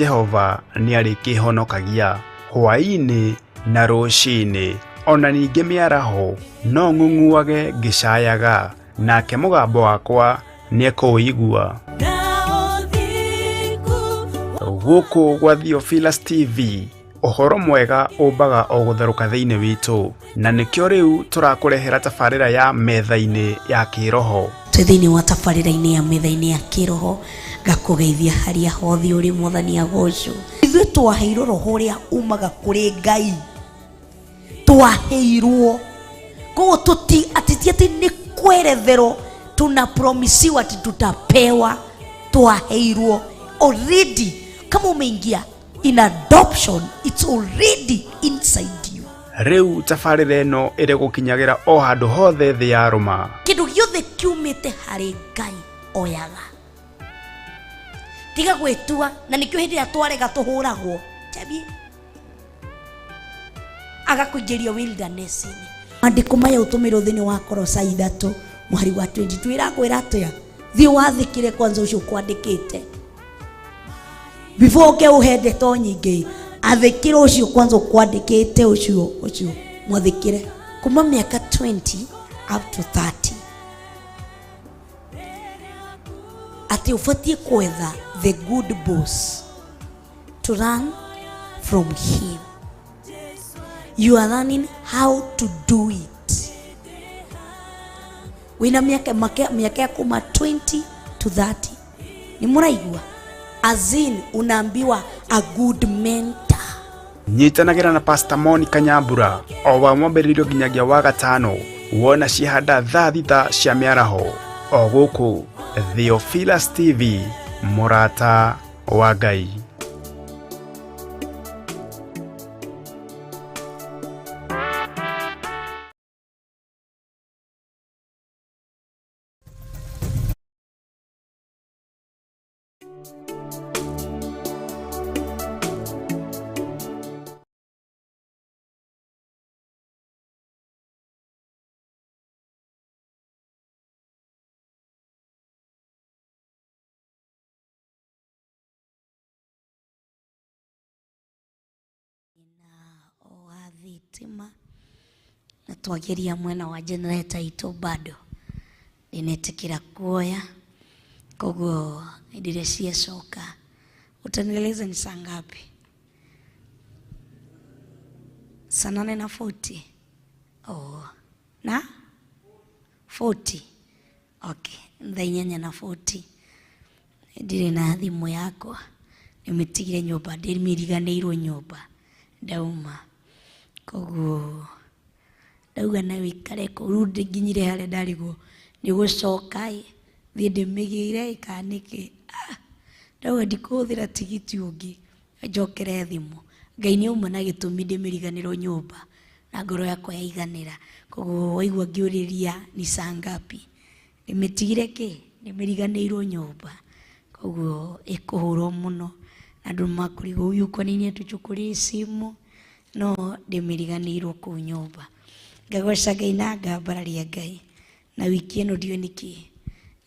Jehova nĩarĩkĩhonokagia hwaĩ-inĩ na rũcinĩ, o na ningĩ mĩaraho no ng'ung'uage ngĩcayaga, nake mũgambo wakwa nĩekũũigua. Gũkũ gwa Theophilus TV, ũhoro mwega ũmbaga o gũtherũka thĩinĩ witũ, na nĩkĩo rĩu tũrakũrehera tabarĩra ya metha-inĩ ya kĩroho. Twĩ thĩinĩ wa tabarĩra-inĩ ya metha-inĩ ya kĩroho, ngakũgeithia harĩa hothe ũrĩ, Mwathani agocwo. Ithuĩ twaheirwo roho ũrĩa umaga kũrĩ Ngai, twaheirwo koguo tuti ati ti ati nĩ kweretherwo tunapromisiwa ati tutapewa, twaheirwo already. Kama umeingia in adoption, it's already inside you. Rĩu tabarĩra ĩno ĩrĩ gũkinyagĩra o handũ hothe thĩ ya rũma. Kĩndũ gĩothe kiumĩte harĩ Ngai oyaga, tiga gwĩtua, na nĩkĩo hĩndĩ ĩrĩa twarega tũhũragwo Jamie agakũingĩria wilderness-inĩ. Maandĩko maya ũtũmĩrwo thĩinĩ wa Kolosai 3 mũhari wa 22 ĩrakwĩra atĩa? Thiĩ wathĩkĩre kwanza ũcio ũkwandĩkĩte before ũke ũhe ndeto nyingĩ. Athĩkĩre ũcio kwanza ũkwandĩkĩte, ũcio mwathĩkĩre kuma mĩaka 20 up to 30, atĩ ũbatiĩ kwetha the good boss to run from him. You are learning how to do it. Wĩna mĩaka mĩaka ya kuma 20 to 30, nĩ mũraigua, as in unaambiwa a good mentor. Nyitanagĩra na Pastor Monica Nyambura o wa mwambĩrĩrio nginyagia wa gatano, wona ciahanda thaa 6 cia mĩaraho, o gũkũ Theophilus TV, mũrata wa Ngai. Na wa thitima na twageria mwena wa generator itũ bado ndĩnetĩkĩra kuoya, koguo hĩndĩ ĩrĩa ciacoka utanieleza ni saa ngapi? Saa 8 na 40. Oh, na 40. Okay, thaa 8 na 40. Ndirĩ na thimũ yakwa, ndĩmĩtigire nyũmba, ndĩmĩriganĩirwo nyũmba ndauma, koguo ndauga na wĩikare kũu. Rĩu nginyire harĩa ndarigwo nĩ gũcoka ĩ thiĩ ndĩmĩgĩre ĩ kana nĩkĩ. Ah, ndauga ndikũhũthĩra tigiti ũngĩ njokere thimũ. Ngai nĩ auma na gĩtũmi ndĩmĩriganĩrwo nyũmba na ngoro yakwa yaiganĩra. Koguo waigua ngĩũrĩria ni saa ngapi, ndĩmĩtigire kĩ, ndĩmĩriganĩirwo nyũmba, koguo ĩkũhũrwo mũno na andũ makũrigwo huyu kwa nini atuchukulie simu, no ndĩmĩriganĩirwo kũu nyũmba. Ngagoca Ngai na ngambararia Ngai, na wiki ĩno ndiũĩ nĩkĩ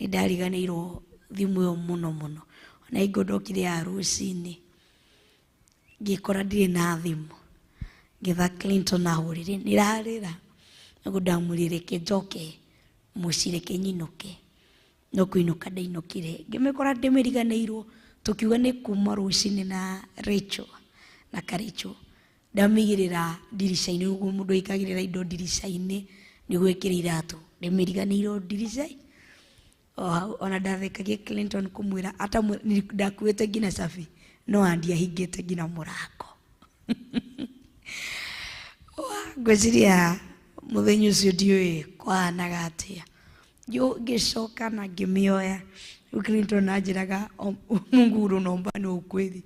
nĩ ndariganĩirwo thimũ ĩyo mũno mũno. Ona hingo ndokire ya rũcinĩ ngĩkora ndirĩ na thimũ, ngĩtha Clinton ahũrĩre, nĩrarĩra, nĩguo ndamwĩrire reke njoke mũciĩ, reke nyinũke, no kũinũka ndainũkire ngĩmĩkora ndĩmĩriganĩirwo. Tũkiuga nĩ kuma rũcinĩ na Rachel na Karĩchũ, ndamĩigĩrĩra ndirica-inĩ, ũguo mũndũ aikagĩrĩra indo ndirica-inĩ nĩguo ĩkĩre iratũ, ndĩmĩriganĩirwo ndirica o hau. Ona ndathekagia Clinton kũmwĩra ata ndakuĩte nginya cabi, no andiahingĩte nginya mũrango. Ngwĩciria mũthenya ũcio ndiũĩ kwahanaga atĩa, ngĩcoka na ngĩmĩoya. Rĩu Clinton anjĩraga, Mungu unaomba ni ukweli,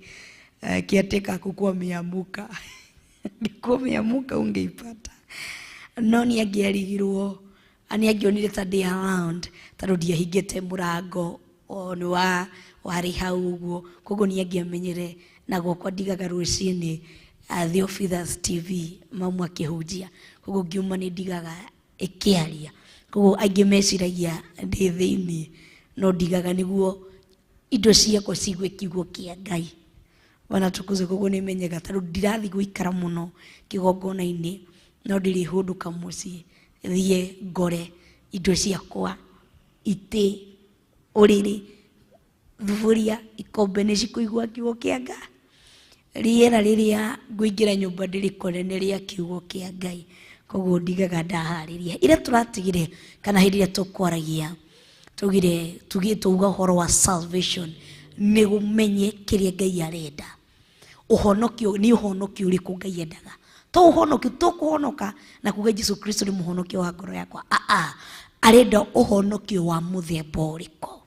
kiateka kukuwa ameamuka, ngĩkuwa ameamuka ungeipata, no nĩ angĩarigirwo, nĩ angĩonire ta ndĩ around tondũ ndiahingĩte mũrango, o nĩ wa warĩ hau ũguo, koguo nĩ angĩamenyire. Na gwakwa ndigaga rũcinĩ Theophilus TV mamu akĩhunjia, koguo ngiuma nĩ ndigaga ĩkĩaria, koguo aingĩ meciragia ndĩ thĩinĩ, no ndigaga nĩguo indo ciakwa cigue kiugo kĩa Ngai. Bwana tukuzwe. Koguo nĩ menyaga tondũ ndirathiĩ gũikara mũno kĩgongona-inĩ, no ndĩrĩhũndũka mũciĩ thiĩ ngore indo ciakwa, itĩ, ũrĩrĩ, thuburia, ikombe nĩ cikũigua kiugo kĩa Ngai. Rĩera rĩrĩa ngũingĩra nyũmba ndĩrĩkore nĩ rĩa kiugo kĩa Ngai. Koguo ndigaga ndaharĩria. Ira tũratigire kana hĩndĩ ĩrĩa tũkwaragia tugire tugie tuuga ũhoro wa salvation, nĩ ũmenye kĩrĩa Ngai arenda. Ũhonokio nĩ ũhonokio ũrĩkũ Ngai endaga? To ũhonokio tũkũhonoka na kuga Jesu Kristo nĩ mũhonokio wa ngoro yakwa. Aa, arenda ũhonokio wa mũthemba ũrĩkũ?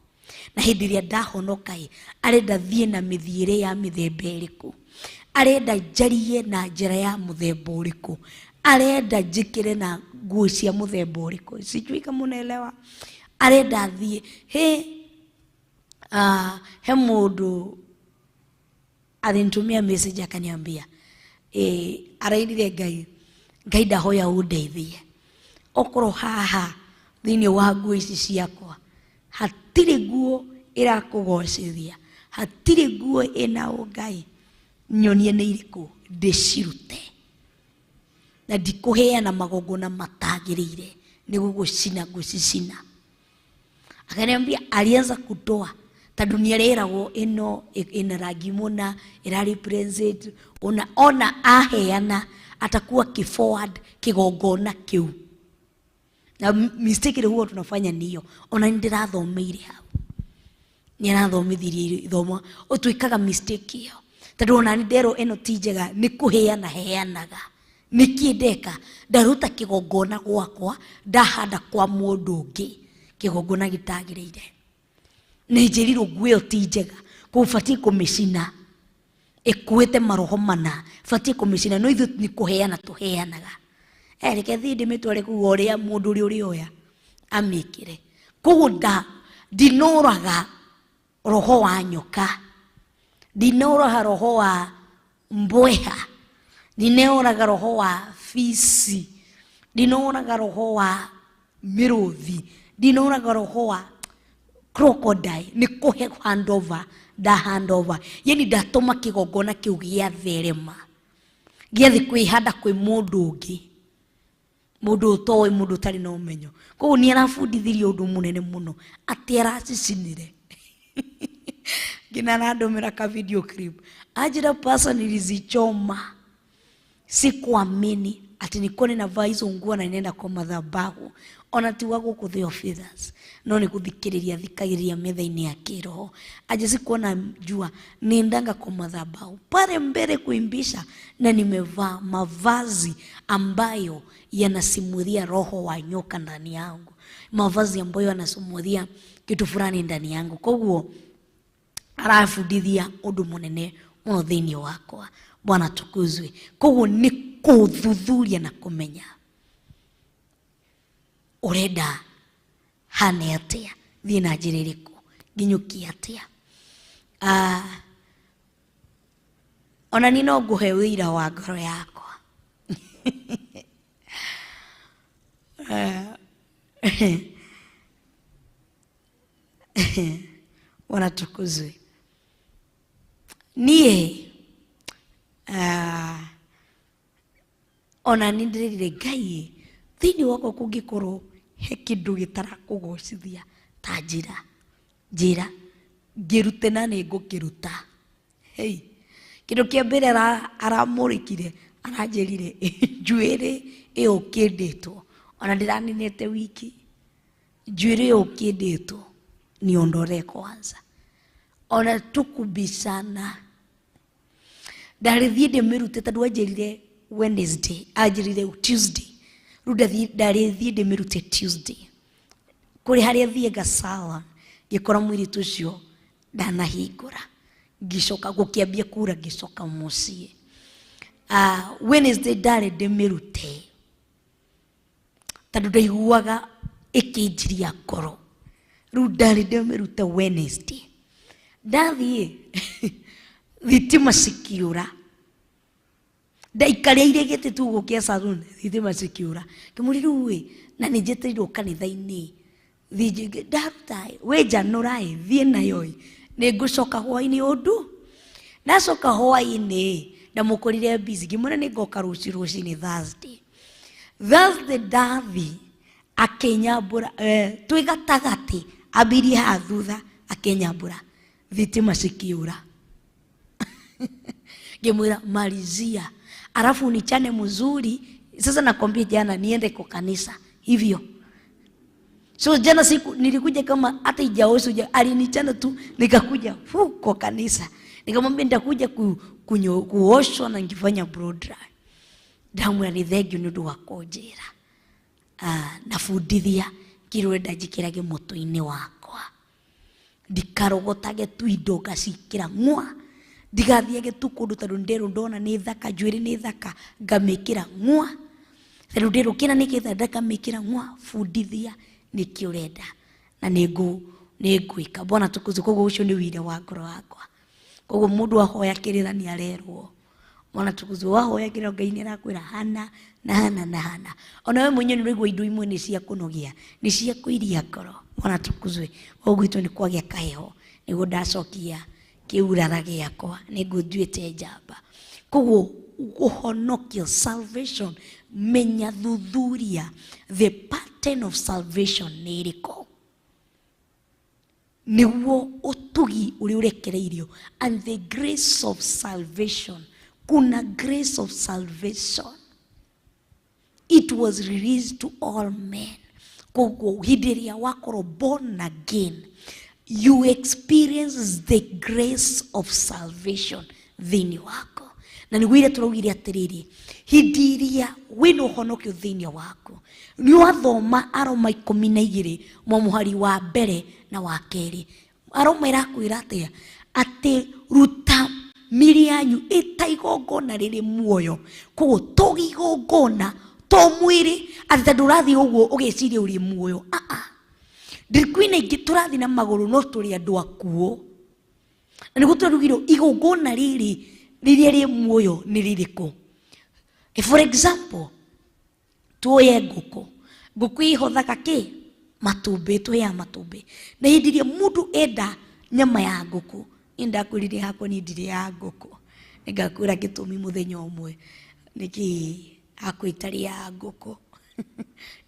Na hĩndĩ ĩrĩa ndahonoka ĩ, arenda thiĩ na mĩthiĩre ya mĩthemba ĩrĩkũ? Arenda njarie na njĩra ya mũthemba ũrĩkũ? Arenda njĩkĩre na nguo cia mũthemba ũrĩkũ? Sijui kama unaelewa. Arenda thiĩ he he mũndũ alinitumia message akaniambia, arairire Ngai, Ngai ndahoya ũndeithie, okorwo haha thĩinĩ wa nguo ici ciakwa hatirĩ nguo ĩrakũgocithia, hatirĩ nguo ĩna ũngai, nyonie nĩ irĩkũ ndĩcirute, na ndikũheana magongona matagĩrĩire, nĩ gũgũcina ngũcicina. Akaniambia alianza kutoa tondũ nĩ areragwo ĩno ĩna rangi mũna, ĩra represent ona, ona aheana atakuwa kiforward kĩgongona kĩu. Na mistake ĩrĩa huwa tunafanya ni hiyo. Ona nĩ ndĩrathomeire hau, nĩ arathomithirie ithomo, ũtwĩkaga mistake ĩyo tondũ ona nĩ nderwo ĩno ti njega, nĩ kũheana heanaga. Nĩkĩ ndeka? Ndaruta kĩgongona gwakwa, ndahanda kwa mũndũ ũngĩ kĩgongona gĩtagĩrĩire. Nĩ njĩrirwo nguo ĩyo ti njega, kũbatiĩ kũmĩcina, ĩkuĩte maroho mana, batiĩ kũmĩcina, no ithuĩ nĩ kũheana tũheanaga. Reke thiĩ ndĩmĩtware kũu o ũrĩa mũndũ ũrĩa ũrĩoya amĩkĩre. Koguo ndinoraga roho wa nyoka, ndinoraga roho wa mbweha, ndinoraga roho wa fisi, ndinoraga roho wa mĩrũthi, ndinoraga roho wa crocodile. Nĩ kũhe handover, nda handover, yani ndatũma kĩgongona kĩu gĩatherema, gĩathiĩ kwĩhanda kwĩ mũndũ ũngĩ, mũndũ ũtoĩ, mũndũ ũtarĩ na ũmenyo. Koguo nĩ arabundithirie ũndũ mũnene mũno, atĩ aracicinire. Nginya arandũmĩra ka video clip, anjĩra pasa nilizichoma, sikuamini ati nilikuwa ninavaa hizo nguo na ninaenda kwa madhabahu. Ona ti wa gũkũ Theophilus, no nĩ gũthikĩrĩria thikagĩrĩria metha-inĩ ya kĩroho. Aje sikuwa najua niendanga kwa madhabahu pale mbele kuimbisha, na nimevaa mavazi ambayo yanasimulia roho wa nyoka ndani yangu, mavazi ambayo yanasimulia kitu fulani ndani yangu. Koguo arabundithia ũndũ mũnene mũno thĩinĩ wakwa. Bwana tukuzwe. Koguo nĩ kũthuthuria na kũmenya ũrenda hane atĩa, thiĩ na njĩra ĩrĩkũ, nginyũkie atĩa. Ona niĩ no ngũhe ũira wa ngoro yakwa. Bwana tukuzwe. Niĩ ona nĩ ndĩrĩrire Ngai thĩinĩ wakwa kũngĩkorwo he kĩndũ gĩtarakũgocithia ta njĩra, njĩra ngĩrute na nĩ ngũkĩruta. Hey, kĩndũ kĩa mbere aramũrĩkire, aranjĩrire njuĩrĩ ĩyo ũkĩndĩtwo, ona ndĩraninĩte wiki, njuĩrĩ ĩyo ũkĩndĩtwo niondore kwanza, ona tukubishana. Ndarĩthiĩ ndĩmĩrute tondũ anjĩrire Wednesday, anjĩrire Tuesday, rĩu ndarĩthiĩ ndĩmĩrute Tuesday. Kũrĩ harĩa thiĩga salon, ngĩkora mũirĩtu ũcio ndanahingũra, ngĩcoka gũkĩambia kura, ngĩcoka mũciĩ. Wednesday ndarĩ ndĩmĩrute tondũ ndaiguaga ĩkĩnjiria ngoro, rĩu ndarĩ ndĩmĩrute Wednesday. Ndathiĩ thitima cikiũra, ndaikarĩire gĩtĩ tu gũkũ kĩa salon, thitima cikiũra. Ngĩmũria rĩu ĩ, na nĩ njetereirwo kanitha-inĩ, thiĩ ndaruta ĩ, wĩ njanũra ĩ, thiĩ nayo ĩ, nĩ ngũcoka hwaĩ-inĩ ũndũ. Ndacoka hwaĩ-inĩ ndamũkorire busy, ngĩmwĩra nĩ ngoka rũciũ rũcinĩ Thursday. Thursday ndathi akĩnyambũra, twĩ gatagatĩ ambirie haha thutha akĩnyambũra, thitima cikĩũra. Ngĩmwĩra malizia, alafu unichane mzuri. Sasa nakwambia jana niende kwa kanisa hivyo. So jana siku nilikuja kama hata ijaoshwa, alinichana tu nikakuja kwa kanisa. Nikamwambia nitakuja kuoshwa na nikifanya blow dry. Ndamwĩra nĩ thengiũ nĩ ũndũ wa kũnjĩra. Na bundithia kĩrĩa ũrenda njĩkĩrage mũtwe-inĩ wakwa. Ndikarogotage tu indo ngacikĩra ng'wa. Ndigathiage tu kũndũ tondũ nderwo ndona nĩ thaka, njuĩrĩ nĩ thaka, ngamĩkĩra ng'wa. Tondũ nderwo kĩna nĩ gĩthaka, ndakamĩkĩra ng'wa. Bundithia nĩkĩ ũrenda na nĩngwĩka. Bwana tukuzwe. Koguo ũcio nĩ wĩira wa ngoro yakwa. Koguo mũndũ ahoya kĩrĩra nĩ arerwo. Bwana tukuzwe. Wahoya kĩrĩra Ngai nĩ arakwĩra hana na hana na hana. Ona we mwenyewe nĩ ũraigua indo imwe nĩ cia kũnogia, nĩ cia kũiria ngoro. Bwana tukuzwe. Koguo gwitũ nĩ kwagĩa kaheho nĩguo ndacokia kĩurara gĩakwa, nĩguo nduĩte njamba. Koguo ũhonokio, salvation, menya thuthuria the pattern of salvation nĩ ĩrĩkũ, nĩguo ũtugi ũrĩa ũrekereirio, and the grace of salvation. Kuna grace of salvation, it was released to all men. Koguo hĩndĩ ĩrĩa wakorwo born again, you experience the grace of salvation thĩinĩ wako. Na nĩguo ira tũraugire atĩrĩrĩ, hĩndĩ ĩrĩa wĩna ũhonokio thĩinĩ waku, nĩ wathoma Aroma 12 mũhari wa mbere na wa kerĩ. Aroma ĩrakwĩra atĩa? Atĩ ruta mĩĩrĩ yanyu ĩta igongona rĩrĩ muoyo. Koguo to igongona, to mwĩrĩ, atĩ tondũ ũrathiĩ ũguo ũgĩciria ũrĩ muoyo. Kwĩna ingĩ tũrathiĩ na magũrũ no tũrĩ andũ akuũ. Na nĩguo tũrugirwo igongona rĩrĩ rĩrĩa rĩ muoyo nĩ rĩrĩkũ. For example, tuoye ngũkũ. Ngũkũ ihothaga kĩ? Matumbĩ, tũheaga matumbĩ. Na hĩndĩ ĩrĩa mũndũ enda nyama ya ngũkũ, niĩ ndakwĩrire hakwa niĩ ndirĩaga ngũkũ. Nĩngakwĩra gĩtũmi mũthenya ũmwe nĩkĩ hakwa itarĩaga ngũkũ.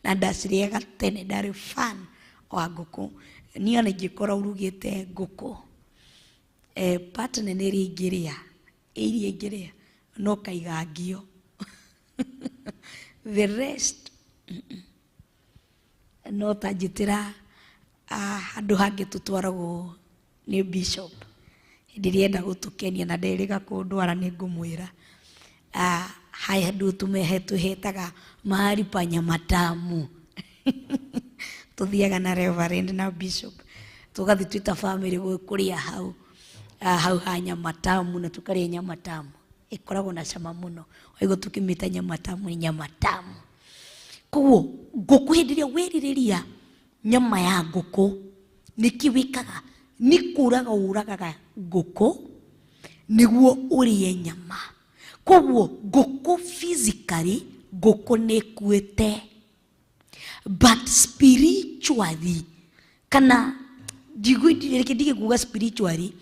Na ndacirĩaga tene, ndarĩ fan wa ngũkũ. Niĩ ona ingĩkorwo urugĩte ngũkũ, part nene ĩrĩa ingĩrĩa, iria ingĩrĩa, no kaiga ngio. The rest, no ta njĩtĩra, handũ hangĩ tũtwaragwo nĩ bishop. Hĩndĩ ĩrĩa enda gũtũkenia na nderĩga kũndwara nĩ ngũmwĩra. Haya handũ tũhetaga mahali pa nyama tamu. Tũthiaga na reverend na bishop. Tũgathiĩ twĩ ta family kũrĩa hau. Hau ha nyama tamu na tũkarĩa nyama tamu. Ĩkoragwo na cama mũno. Waigua tũkĩmĩta nyama tamu nĩ nyama tamu. Koguo ngũkũ hĩndĩ ĩrĩa wĩrirĩria nyama ya ngũkũ, nĩkĩ wĩkaga? Nĩ kũraga ũragaga ngũkũ nĩguo ũrĩe nyama. Koguo ngũkũ physically, ngũkũ nĩ ĩkuĩte, but spiritually, kana reke ndige kuga spiritually,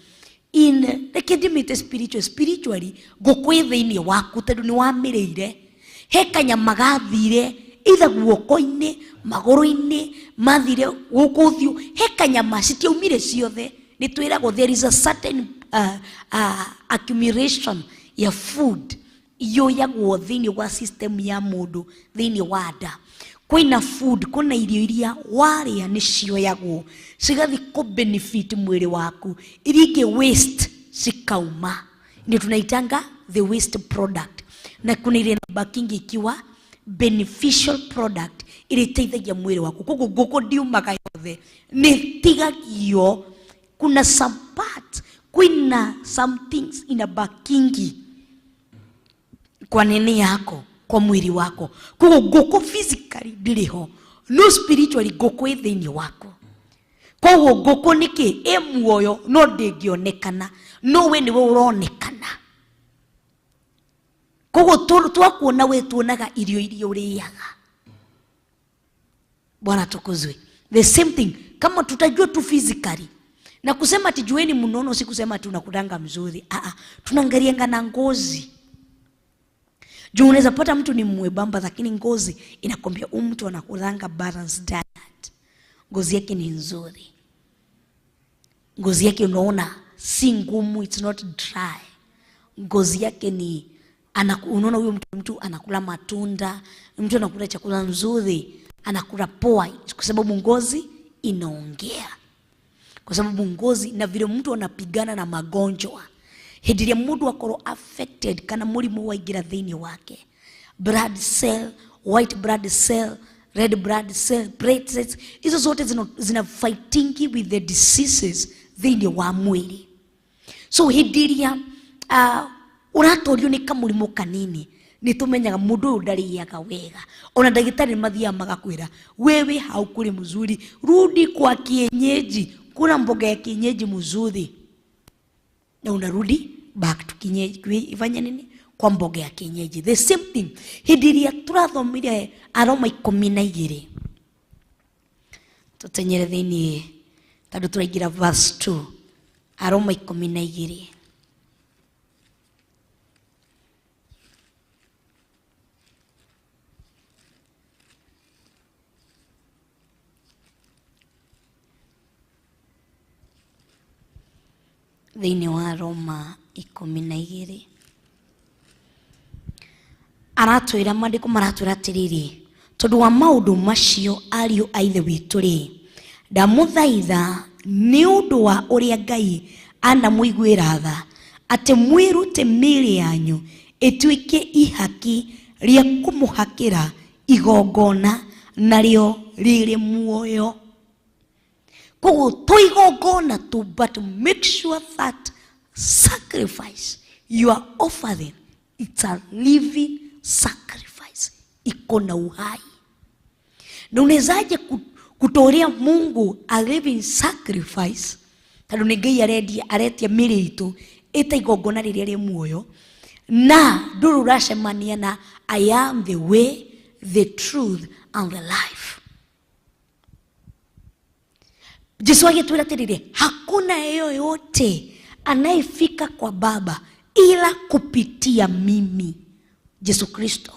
in reke ndĩmĩte spiritual, spiritually ngũkũ ĩ thĩinĩ waku tondũ nĩ wamĩrĩire. He kanyama gathire either guoko-inĩ, magũrũ-inĩ, mathire gũkũ ũthiũ, he kanyama citiaumire ciothe. Nĩ twĩragwo there is a certain accumulation ya food yoyagwo thĩinĩ wa system ya mũndũ thĩinĩ wa nda. Kwĩna food, kwĩna irio iria warĩa nĩ cioyagwo cigathiĩ kũ benefit mwĩrĩ waku, iria ingĩ waste cikauma, ndio tunaitanga the waste product. Na kuna ile bakingi ikiwa beneficial product ĩrĩa ĩteithagia mwĩrĩ waku. Koguo ngũkũ ndiumaga yothe, nĩ tigagio. Kuna some part, kwĩna some things ina bakingi kwa nini yako, kwa mwili wako. Koguo ngũkũ physically ndĩrĩ ho, no spiritually ngũkũ ĩ thĩinĩ wako. Koguo ngũkũ nĩkĩ? Ĩ muoyo no ndĩngĩonekana, no we nĩwe ũronekana. Koguo twakuona we tuonaga irio iria ũrĩaga. Bwana tukuzwe. The same thing, kama tutajua tu physically Na kusema ati jueni mnono si kusema ati unakudanga mzuri. Tunaangalianga na ngozi. Juu unaweza pata mtu ni mwembamba lakini ngozi inakwambia huyu mtu anakulanga balanced diet. Ngozi yake ni nzuri. Ngozi yake unaona si ngumu, it's not dry. Ngozi yake ni unaona huyu mtu anakula matunda, mtu anakula chakula nzuri, anakula poa kwa sababu ngozi inaongea. Kwa sababu ngozi na vile mtu anapigana na magonjwa. Hĩndĩ ĩrĩa mũndũ akorwo affected kana mũrimũ waingĩra thĩinĩ wake, blood cell, white blood cell, red blood cell, platelets, hizo zote zina fighting with the diseases thĩinĩ wa mwĩrĩ. So hĩndĩ ĩrĩa ũratorio nĩ kamũrimũ kanini, nĩ tũmenyaga mũndũ ũyũ ndarĩaga wega. Ona ndagĩtarĩ mathiaga magakwĩra wewe haukuli mzuri, rudi kwa kienyeji, kuna mboga ya kienyeji mzuri. Na unarudi back to kienyeji, ifanye nini? Kwa mboga ya kienyeji. The same thing. Hĩndĩ ĩrĩa tũrathomire Aroma 12. Tũtenyere thĩinĩ tondũ tũraingĩra verse 2. Aroma 12. Thĩinĩ wa Roma 12. Aratwĩra maandĩko maratwĩra atĩrĩrĩ, tondũ wa maũndũ macio ariũ a Ithe witũ rĩ, ndamũthaitha nĩ ũndũ wa ũrĩa Ngai anamũiguĩra tha, atĩ mwĩrute mĩĩrĩ yanyu ĩtuĩke ihaki rĩa kũmũhakĩra igongona narĩo rĩrĩ muoyo. Koguo to igongona tu, but make sure that sacrifice you are offering, it's a living sacrifice, iko na uhai. Na unawezaje kutolea Mungu a living sacrifice? Tondũ nĩ Ngai aretia mĩĩrĩ itũ ĩta igongona rĩrĩa rĩ muoyo, na ndũrĩ ũracemania na I am the way, the truth and the life. Jesu agĩtwĩra atĩrĩrĩ, hakuna yeyote anayefika kwa Baba ila kupitia mimi, Jesu Kristo.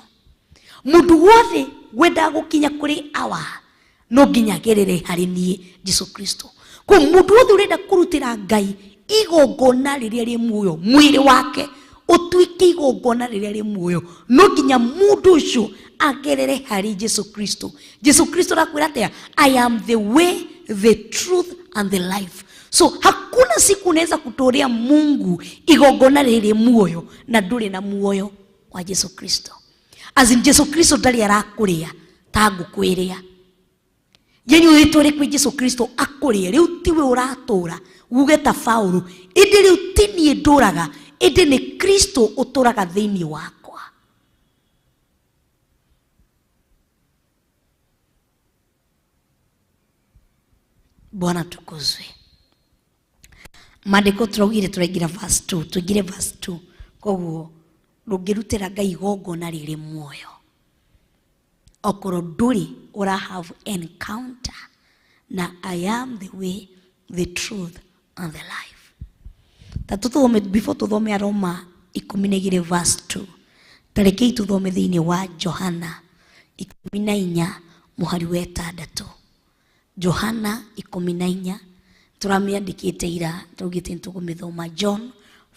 Mũndũ wothe wendaga gũkinya kũrĩ Awa no nginya agerere harĩ niĩ, Jesu Kristo. Kwa mũndũ wothe ũrenda kũrutĩra Ngai igongona rĩrĩa rĩ muoyo, mwĩrĩ wake ũtuĩke igongona rĩrĩa rĩ muoyo, no nginya mũndũ ũcio agerere harĩ Jesu Kristo. Jesu Kristo arakwĩra atĩa? I am the way, the truth and the life. So hakuna siku unaweza kutolea Mungu igongona rĩrĩ muoyo na ndũrĩ na muoyo wa Jesu Kristo. As in Jesu Kristo ndarĩ arakũrĩa ta ngũkũ ĩrĩa. Yani ũgĩtware kwĩ Jesu Kristo akũrĩe, rĩu tiwe ũratũra uge ta Paulo, ĩndĩ rĩu ti niĩ ndũraga, ĩndĩ nĩ Kristo ũtũraga thĩinĩ wakwa. Bwana tukuzwe. Maandĩko tũraugire tũraingĩra verse 2, tũingĩre verse 2. Koguo ndũngĩrutĩra Ngai igongona rĩrĩ muoyo okorwo ndũrĩ ũra have encounter na I am the way, the truth and the life. Ta tũthome before tũthome Aroma 12 verse 2. Tarekei tũthome thĩinĩ wa Johana 14 mũhari wa 6. Johana 14 tũramĩandĩkĩte ira, tũraugĩte nĩtũkũmĩthoma. John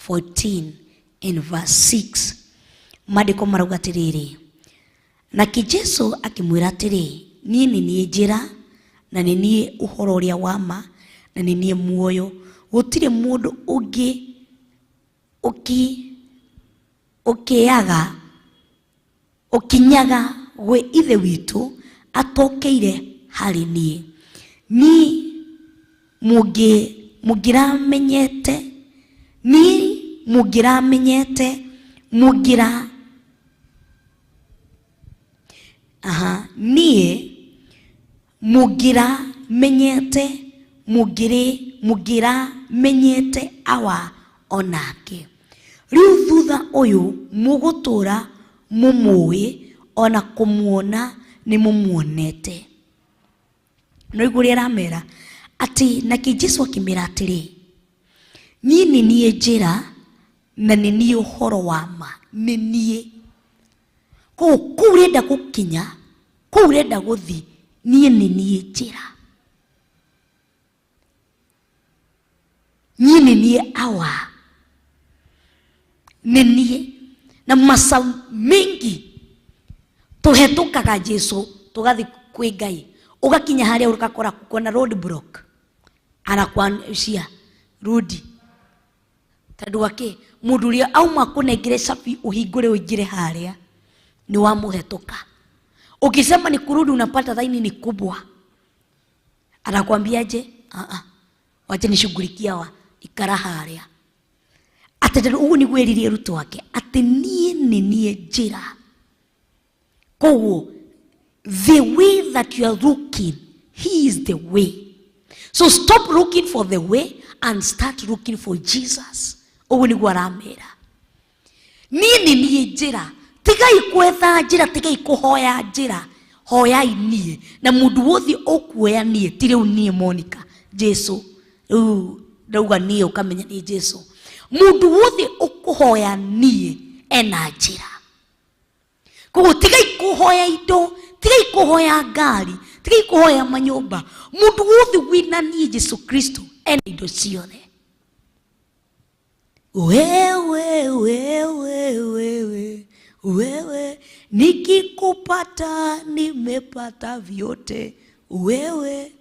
14 in verse 6. Maandĩko marauga atĩrĩrĩ, nake Jesu akĩmwĩra atĩrĩ, niĩ nĩ niĩ njĩra na nĩ niĩ ũhoro ũrĩa wa ma na nĩ niĩ muoyo, gũtirĩ mũndũ ũngĩ ũkinyaga gwĩ Ithe witũ atokeire harĩ niĩ. Niĩ mũngĩramenyete, niĩ mũngĩramenyete, mũngĩra, aha, niĩ mũngĩramenyete, mũngĩramenyete Awa onake. Rĩu thutha ũyũ mũgũtũra mũmũĩ, ona kũmuona nĩ mũmuonete. No igũrũ ũrĩa aramera Atĩ nake Jesu akĩmĩra atĩrĩ, niĩ nĩ niĩ njĩra na nĩ niĩ ũhoro wa ma, nĩ niĩ. Koguo kũu ũrenda gũkinya, kũu ũrenda gũthiĩ, niĩ nĩ niĩ njĩra. Niĩ nĩ niĩ awa, nĩ niĩ. Na maca mengi tũhetũkaga Jesu tũgathiĩ kwĩ Ngai, ũgakinya harĩa ũgakora kuna road block, anakwacia rudi tondũ wake mũndũ ũrĩa auma kũnengere cabi ũhingũre ũingĩre harĩa nĩ wamũhetũka. Ukisema ni kurudi unapata laini ni kubwa, anakwambia je, wacha nishughulikia wa ikara harĩa. Atĩ tondũ ũguo nĩguo erire arutwo ake atĩ niĩ nĩ niĩ njĩra. Koguo the way that you are looking, he is the way. So stop looking for the way and start looking for Jesus. Ũguo nĩguo aramera, niĩ nĩ niĩ njĩra, tigai gwetha njĩra, tigai kũhoya njĩra, hoyai niĩ. Na mũndũ wothe ũkuoya niĩ, ti rĩu niĩ Monica, Jesu rĩu ndauga niĩ ũkamenya nĩ Jesu. Mũndũ wothe ũkũhoya niĩ ena njĩra. Koguo tigai kũhoya indo, tigai kũhoya ngari, tigai kũhoya manyũmba. Mũndũ wothe wĩna niĩ Jesu Kristo ena indo ciothe. Wewe, wewe, wewe, wewe, nikikupata nimepata vyote. Wewe,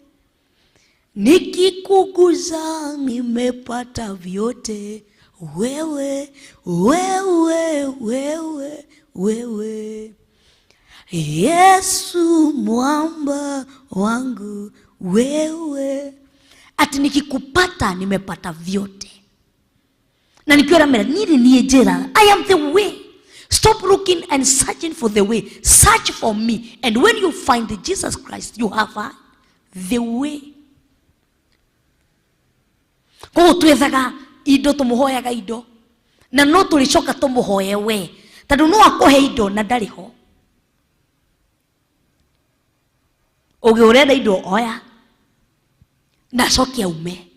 nikikuguza nimepata vyote. Wewe, wewe, wewe, wewe, Yesu mwamba wangu, wewe. Ati nikikupata nimepata vyote. Na nikiwa ramera, nini niĩ njĩra? I am the way. Stop looking and searching for the way. Search for me. And when you find Jesus Christ, you have the way. Koguo twethaga indo, tũmũhoyaga indo, na no tũrĩcoka tũmũhoye we, tondũ no akũhe indo na ndarĩ ho. Ũngĩ ũrenda indo oya na acoke aume,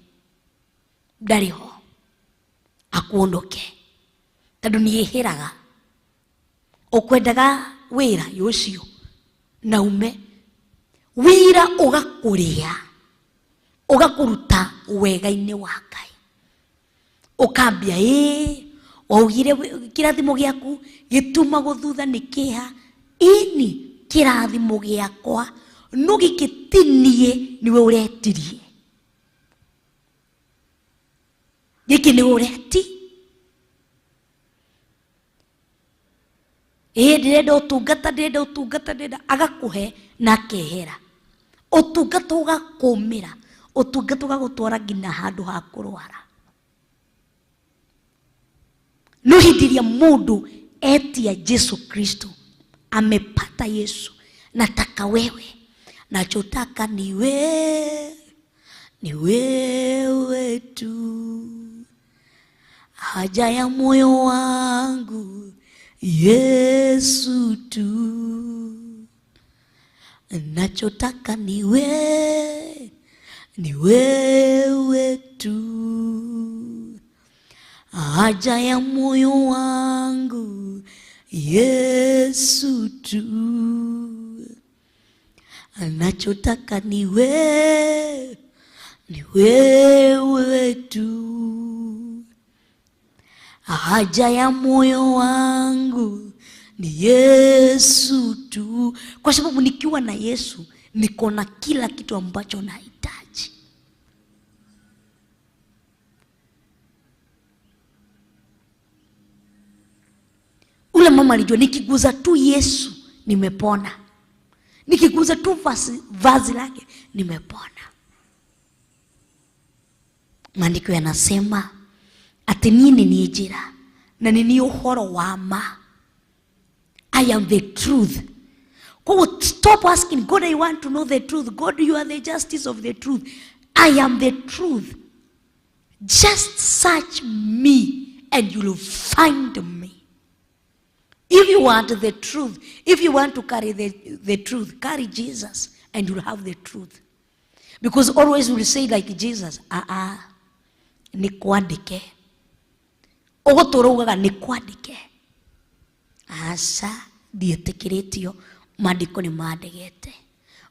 ndarĩ ho, akuonoke, tondũ nĩĩhĩraga. Ũkwendaga wĩra ũcio na ume wĩra, ũgakũrĩa, ũgakũruta wega-inĩ wa Ngai, ũkambia ĩĩ waugire kĩrathimo gĩaku gĩtumagwo thutha nĩ kĩeha. Ĩni kĩrathimo gĩakwa no gĩkĩ ti niĩ, nĩwe ũretirie gĩkĩ, nĩwe ũreti. Ĩĩ ndĩrenda ũtungata, ndĩrenda ũtungata, ndĩrenda, agakũhe na akehera. Ũtungata ũgakũmĩra, ũtungata ũgagũtwara nginya handũ ha kũrwara. No hĩndĩ ĩrĩa mũndũ etia Jesu Kristo, amepata Yesu. Nataka wewe, nachotaka ni wewe, ni wewe tu, haja ya moyo wangu Yesu tu, nachotaka ni wewe, ni wewe tu, haja ya moyo wangu Yesu tu, nachotaka ni wewe, ni wewe tu, haja ya moyo wangu ni Yesu tu. Kwa sababu nikiwa na Yesu niko na kila kitu ambacho nahitaji. Ule mama alijua nikiguza tu Yesu nimepona, nikiguza tu vazi lake nimepona. Maandiko yanasema ati niĩ nĩ njĩra na nĩ niĩ ũhoro wa ma. I am the truth. Koguo stop asking God, I want to know the truth. God, you are the justice of the truth. I am the truth. Just search me and you will find me. If you want the truth, if you want to carry the truth, carry Jesus and you'll have the truth. Because always we say like Jesus, ah ah, nĩ kwandĩke. Ũgũtũra ugaga nĩ kwandĩke. Aca, ndiĩtĩkĩrĩtio, maandĩko nĩ mandegete.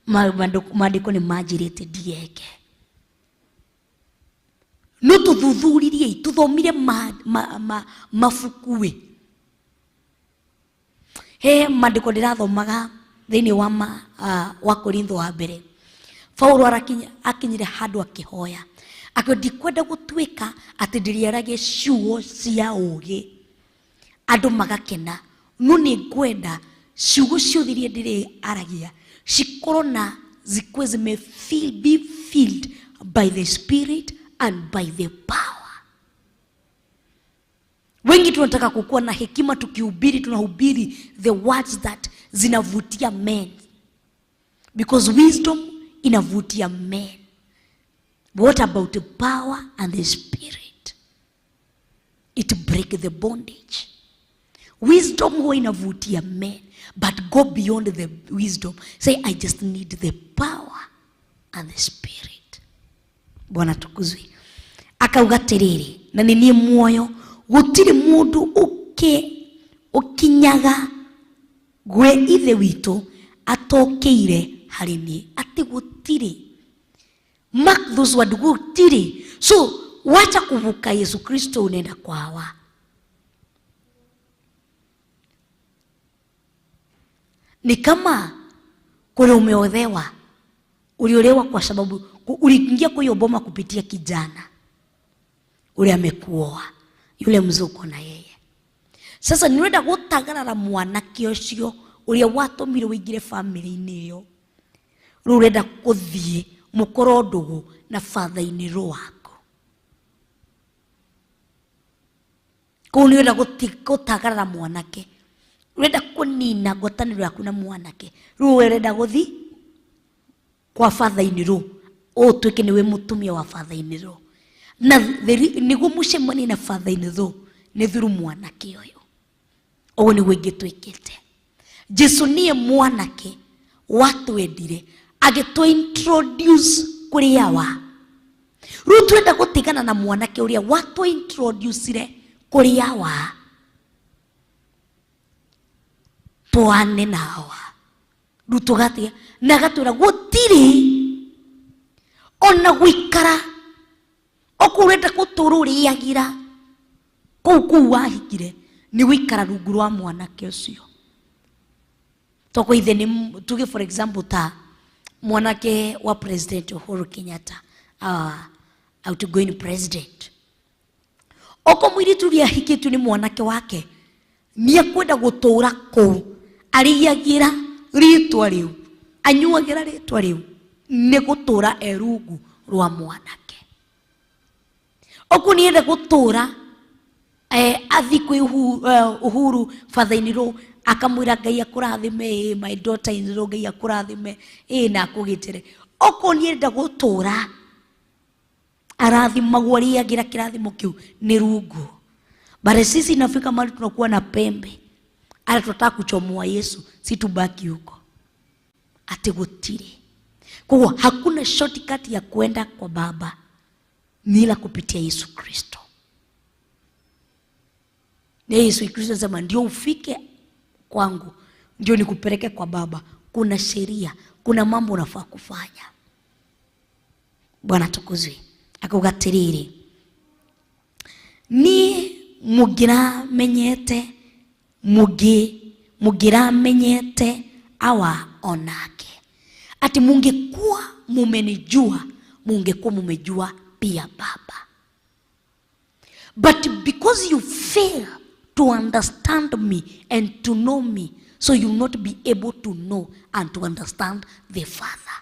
Maandĩko nĩ manjĩrĩte ndigeke. No tũthuthuririe, tũthomire mabuku ĩ. He maandĩko ndĩrathomaga thĩinĩ wa wa Korintho wa mbere. Paulo akinyire handũ akĩhoya. Akiuga ndikwenda gũtuĩka atĩ ndĩrĩaragia ciugo cia ũũgĩ andũ magakena, no nĩ ngwenda ciugo ciothe iria ndĩrĩaragia cikorwo na zikuwe zime feel, be filled by the spirit and by the power. Wengi tunataka kukuwa na hekima, tukihubiri tunahubiri the words that zinavutia men, because wisdom inavutia men. What about the power and the spirit? It break the bondage. Wisdom huwa inavutia men, but go beyond the wisdom. Say, I just need the power and the spirit. Bwana tukuzwe. Akauga atiriri, na nĩ niĩ muoyo, gũtirĩ mũndũ ũkinyaga gwĩ ithe witũ atokĩire harĩ niĩ. Atĩ gũtirĩ. Mark those words, gũtirĩ. So wacha kuvuka Yesu Kristo unaenda kwa hawa. Ni kama kule umeolewa, uliolewa kwa sababu uliingia kwa hiyo boma kupitia kijana ule amekuoa, yule mzee uko na yeye. Sasa niwenda gutagarara mwanake ucio uria watumire uingire family-inĩ ĩyo. Rĩu ũrenda gũthiĩ mũkorwo ndũgũ na father-in-law waku. Kũu nĩ ũrenda gũtagarara mwanake, ũrenda kũnina ngwatanĩro yaku na mwanake. Rĩu ũrenda gũthiĩ kwa father-in-law, ũtuĩke nĩwe mũtumia wa father-in-law. Na nĩguo mũcemanie na father-in-law nĩ through mwanake ũyũ. Ũguo nĩguo ingĩtuĩkĩte. Jesu niye mwanake watwendire agĩtũ introduce kũrĩ awa. Rĩu twenda gũtigana na mwanake ũrĩa watũ introducire kũrĩ awa, twane na awa. Rĩu tũgatiga na agatwĩra gũtirĩ ona gũikara okorwo ũrenda gũtũra ũrĩagĩra kũu kũu wahikire nĩ gũikara rungu rwa mwanake ũcio. Toko ithe nĩ tuge for example ta mwanake wa President Uhuru Kenyatta, outgoing president, oko mũirĩtu ũrĩa ahikĩtio nĩ mwanake wake nĩ ekwenda gũtũra kũu arĩagĩra rĩtwa rĩu, anyuagĩra rĩtwa rĩu, nĩ gũtũra e rungu rwa mwanake. Okorwo nĩ enda gũtũra, athi kwĩ Uhuru father-in-law akamwĩra Ngai akũrathime, my daughter in law, Ngai akũrathime, na akũgitĩre. Okorwo nĩ enda gũtũra arathimagwo arĩagĩra kĩrathimo kĩu nĩ rungu. But sisi inafika mahali tunakuwa na pembe, hata tunataka kuchomoa Yesu, si tubaki huko. Ati gũtirĩ. Kwa hiyo hakuna shortcut ya kwenda kwa Baba ni ila kupitia Yesu Kristo. Na Yesu Kristo anasema ndio ufike kwangu, ndio nikupeleke kwa Baba. Kuna sheria, kuna mambo unafaa kufanya. Bwana tukuzwe. Akauga atiriri, ni mũngĩramenyete, mũngĩramenyete awa onake. Ati mungekuwa mumenijua, mungekuwa mumejua pia Baba. But because you fail to understand me and to know me, so you will not be able to know and to understand the Father.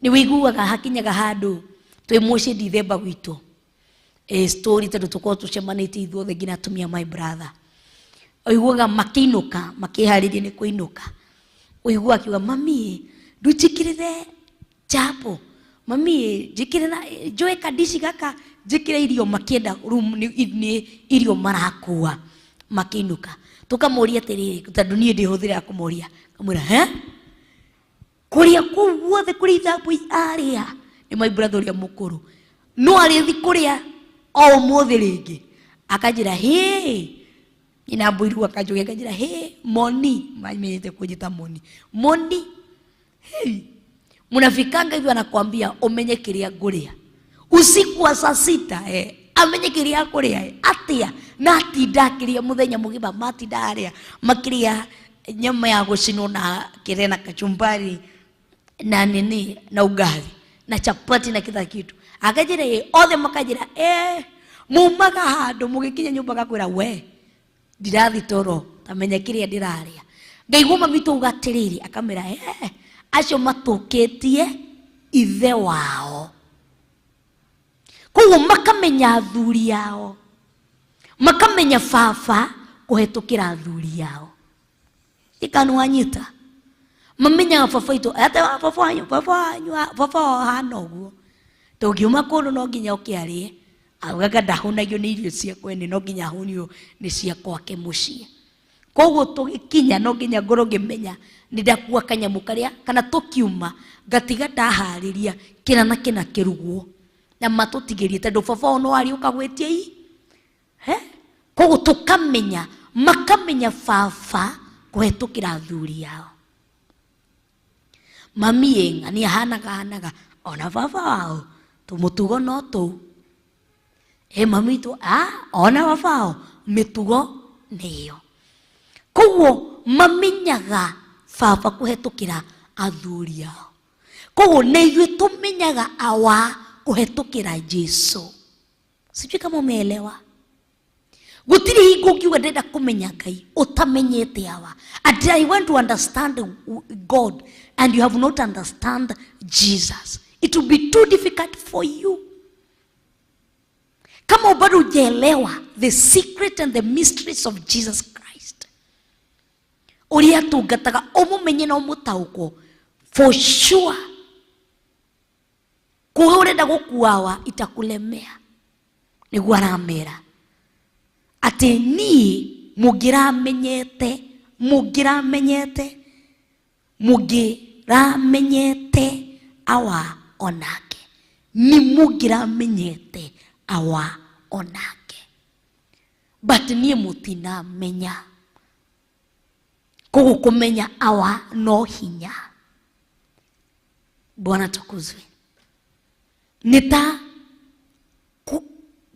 Ni wiguaga hakinyaga handu twi muciĩ Dithemba gwitũ, story tondũ tũkorwo tũcemanĩtie ithuothe nginya atumia my brother. Ũiguaga makĩinũka, makĩharĩria nĩ kũinũka. Ũiguaga akiuga, mami, ndũnjĩkĩrĩre chapo, mami, njĩkĩrĩra, njoe kandici gaka, njĩkĩre irio, makĩenda room nĩ irio marakua makĩinũka. Tũkamũria atĩrĩrĩ, tondũ niĩ ndĩhũthĩra kũmũria, kamwĩra, he? Kũrĩa kũu guothe kũrĩa ithambũ arĩa nĩ my brother ũrĩa mũkũrũ, no arĩthi kũrĩa o ũmũthĩ rĩngĩ akanjĩra hĩ nyina mbũiru, akanjũgia akanjĩra hĩ moni, mamenyete kũnjĩta moni moni. Hey, mnafikanga hivyo anakwambia umenye kiria nguria usiku wa saa sita, amenye kiria kuria atia na atinda akiria muthenya mugima, matinda aria makiria nyama ya gucinwo na kiria na kachumbari na nini na ugali na chapati na kila kitu. Akajira othe makajira mumaga handu mugikinya nyumba gakwira we ndirathi toro tamenya kiria ndiraria. Ngaigua mami tauga atiriri akamera acio matukitie ithe wao, koguo makamenya athuri ao, makamenya baba kuhetukira athuri ao. Ikanwanyita mamenyaga baba itũ ate baba wanyu, baba wanyu, baba wao hana ũguo, tũngiuma kũndũ no nginya ũkĩarie augaga ndahũnagio nĩ irio cia kwene, no nginya ahũnio nĩ cia kwake mũciĩ. Koguo tũgĩkinya no nginya ngorwo ngĩmenya nĩ ndakua kanyamũ karĩa, kana tũkiuma ngatiga ndaharĩria kĩna na kĩna kĩrugwo na matũtigĩrie, tondũ baba wao no arĩũka gwĩtia i. He? Koguo tũkamenya, makamenya baba kũhetũkĩra athuri ao. Mami ĩng'a nĩ ahanaga hanaga ona baba wao tũmũtugo no tũu. Mami tũ, ona baba wao mĩtugo nĩyo. Koguo mamenyaga baba kũhetũkĩra athuri ao. Koguo na ithuĩ tũmenyaga awa kũhetũkĩra Jesu. Sijui kama umeelewa. Gũtirĩ hingo ũngiuga ndĩrenda kũmenya Ngai ũtamenyete awa. And I want to understand God and you have not understand Jesus. It will be too difficult for you. Kama bado hujaelewa the secret and the mysteries of Jesus Christ, ũrĩa atungataga ũmũmenye na ũmũtaũkwo for sure, kuga ũrenda gũkuawa itakulemea. Nĩguo aramera atĩ niĩ mũngĩramenyete, mũngĩramenyete, mũngĩramenyete awa onake, nĩ mũngĩramenyete awa onake, but niĩ mũtinamenya. Koguo kũmenya awa no hinya. Bwana tukuzwe. Nĩ ta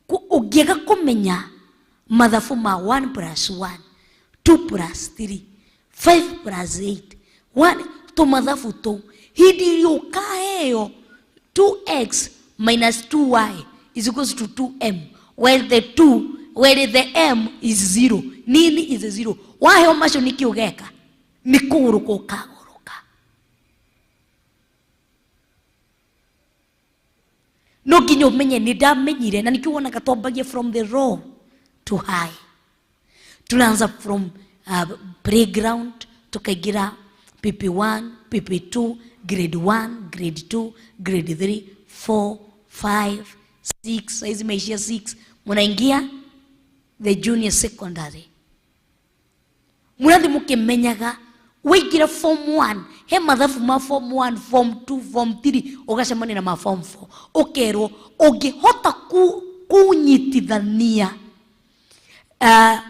ũngĩaga kũmenya mathabu ma 1 plus 1, 2 plus 3, 5 plus 8, 1, tũmathabu tũu, hĩndĩ ĩrĩa ũkaheo 2x minus 2y is equals to 2m, where the 2, where the m is 0, nini is 0. Waheo macio nĩkĩ ũgeka? Nĩ kũgũrũka ũkagũrũka. No nginya ũmenye nĩ ndamenyire, na nĩkĩo wonaga twambagia from the low to high. Tunaanza from playground, tukaingira PP1, PP2, grade 1, grade 2, grade 3, 4, 5, 6, saizi imeishia 6, munaingia the junior secondary. Murathi mukimenyaga waingira form 1, he mathabu ma form 1, form 2, form 3, ugacemania na ma form 4. Ukerwo ungihota kunyitithania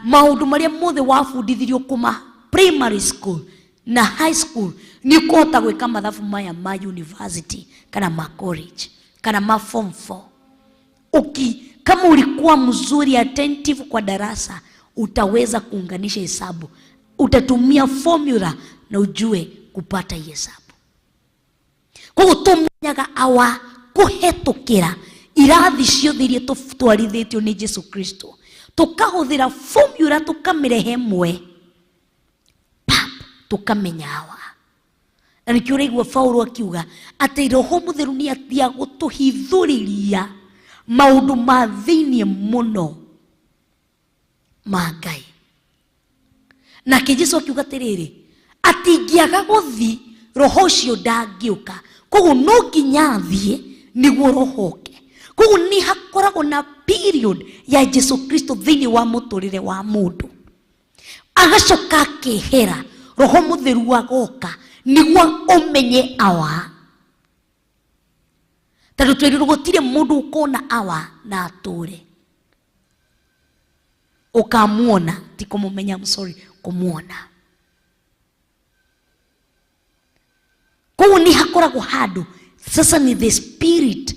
maundu maria mothe wabundithirio kuma primary school na high school, ni ukuhota gwika mathabu maya ma university kana ma college kana ma form 4. Kama ulikuwa mzuri attentive kwa darasa, utaweza kuunganisha hesabu, utatumia formula na ujue kupata hesabu. Koguo tumenyaga awa kuhetukira irathi ciothe iria twarithĩtio nĩ Jesu Kristo, tukahuthira formula tukamirehe mwe pap, tukamenya awa. Na nĩkĩo ũraigua Paulo akiuga atĩ Roho Mũtheru nĩ athiaga gũtũhithũrĩria maũndũ ma thĩinĩ mũno ma Ngai. Nake Jesu akiuga atĩrĩrĩ, atĩ ingĩaga gũthiĩ Roho ũcio ndangĩũka, koguo no nginya athiĩ nĩguo Roho oke. Koguo nĩ hakoragwo na period ya Jesu Kristo thĩinĩ wa mũtũrĩre wa mũndũ, agacoka akehera, Roho Mũtheru agoka Nĩguo ũmenye awa. Tondũ twerirwo gũtirĩ mũndũ ũkona awa na atũre. Ũkamuona, ti kũmũmenya, I'm sorry, kũmuona. Koguo nĩ hakoragwo handũ sasa ni the spirit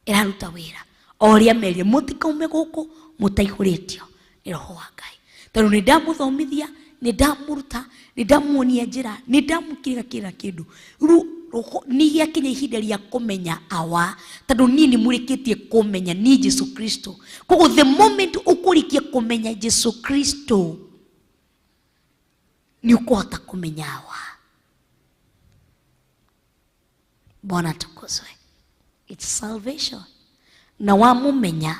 ĩraruta wĩra. O ũrĩa merire mũtikaume gũkũ mũtaihũrĩtio nĩ roho wa Ngai. Tondũ nĩ ndamũthomithia, nĩ ndamũruta, nĩ ndamuonia njĩra, nĩ ndamũkĩra kĩra kĩndũ. Rĩu roho nĩ gĩakinya ihinda rĩa kũmenya awa, tondũ niĩ nĩ mũrĩkĩtie kũmenya niĩ Jesu Kristo. Koguo the moment ũkũrĩkia kũmenya Jesu Kristo, nĩ ũkũhota kũmenya awa. Bwana atukuzwe. It's salvation. Na wamumenya,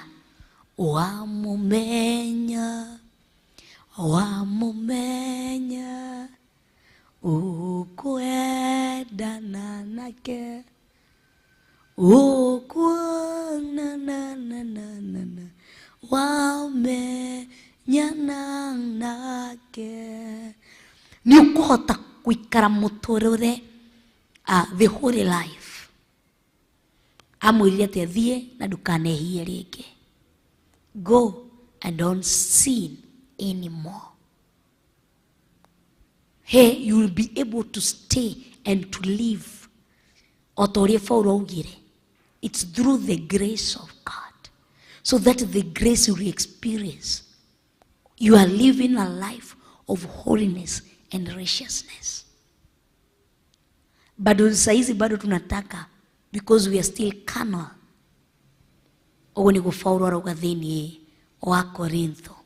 wamumenya, wamumenya, ukwendana nake, ukuona na na na na na, wamenyana nake. Nĩ ũkũhota gũikara mũtũrĩre, the holy life. Amwĩrire atĩ athiĩ na ndũkanehie rĩngĩ. Go and don't sin anymore. Hey, you will be able to stay and to live. O ta ũrĩa Paulo augire, it's through the grace of God. So that the grace you will experience, you are living a life of holiness and righteousness. Bado saizi bado tunataka, because we are still carnal. Ũguo nĩguo Paulo arauga thĩinĩ wa Korintho,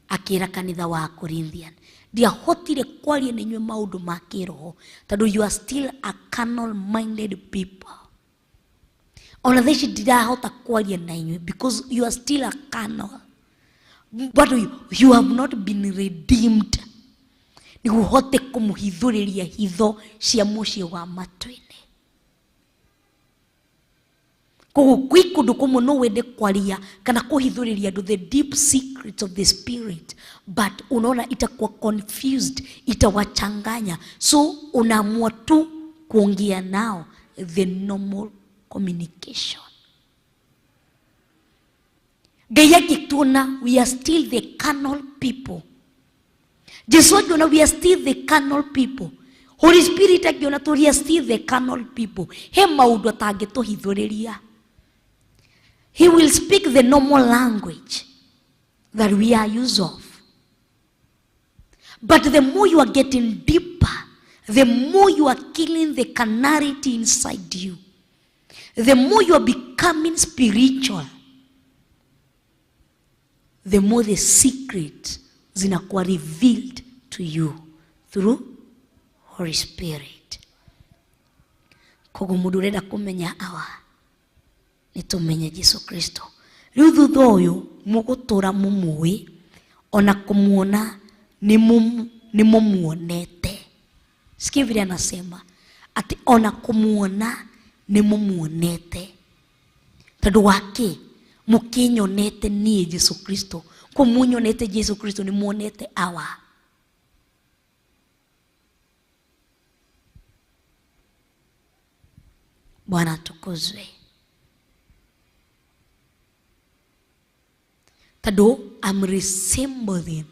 akĩra kanitha wa Corinthian, ndiahotire kwaria na inyuĩ maũndũ ma kĩroho tondũ you are still a carnal minded people. Ona thaa ici ndirahota kwaria na inyuĩ because you are still a carnal. But you have not been redeemed. Nĩguo ũhote kũmũhithũrĩria hitho cia mũciĩ wa matu-inĩ. Koguo kwĩ kũndũ kũmwe no wende kwaria kana kũhithũrĩria andũ the deep secrets of the spirit, but unaona itakuwa confused, itawachanganya. So unaamua tu kuongea nao the normal communication. Ngai agĩtuona we are still the carnal people. Jesu akiona we are still the carnal people. Holy Spirit akiona we are still the carnal people. He maũndũ atangĩtũhithũrĩria. He will speak the normal language that we are used of. But the more you are getting deeper, the more you are killing the carnality inside you. The more you are becoming spiritual, the more the secret zinakuwa revealed to you through Holy Spirit. Koguo mũndũ ũrenda kũmenya awa, nĩ tũmenye Jesu Kristo. Rĩu thutha ũyũ mũgũtũra mũmũĩ, ona kũmuona nĩ mũmuonete. Sikia vile anasema ati ona kũmuona nĩ mũmuonete. Tondũ wa kĩ? Mũkĩnyonete niĩ Jesu Kristo. Kũ munyonete Jesu Kristo nĩ muonete awa. Bwana atukuzwe. Tondũ I'm resembling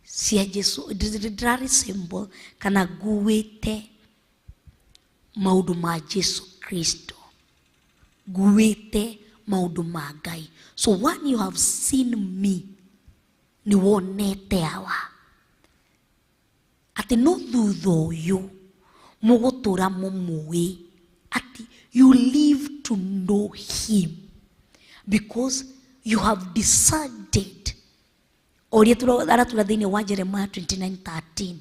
cia Jesu, ndĩraresemble kana nguĩte maũndũ ma Jesu Kristo, nguĩte maũndũ ma Ngai. So when you have seen me, nĩ wonete awa. Atĩ no thutha ũyũ mũgũtũra mũmũĩ, atĩ you live to know him because you have decided. Ũrĩa aratura thĩinĩ wa Jeremiah 29:13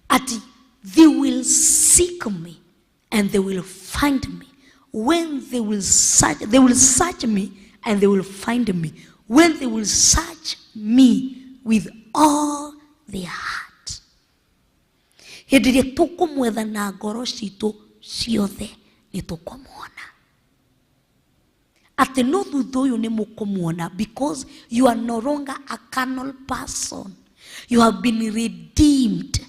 ati they will seek me and they will find me when they will search, they will search me and they will find me when they will search me with all their heart. Hĩndĩ ĩrĩa tũkũmwetha na ngoro citũ ciothe nĩ tũkũmuona. Atĩ no thutha ũyũ nĩ mũkũmuona, because you are no longer a carnal person. You have been redeemed.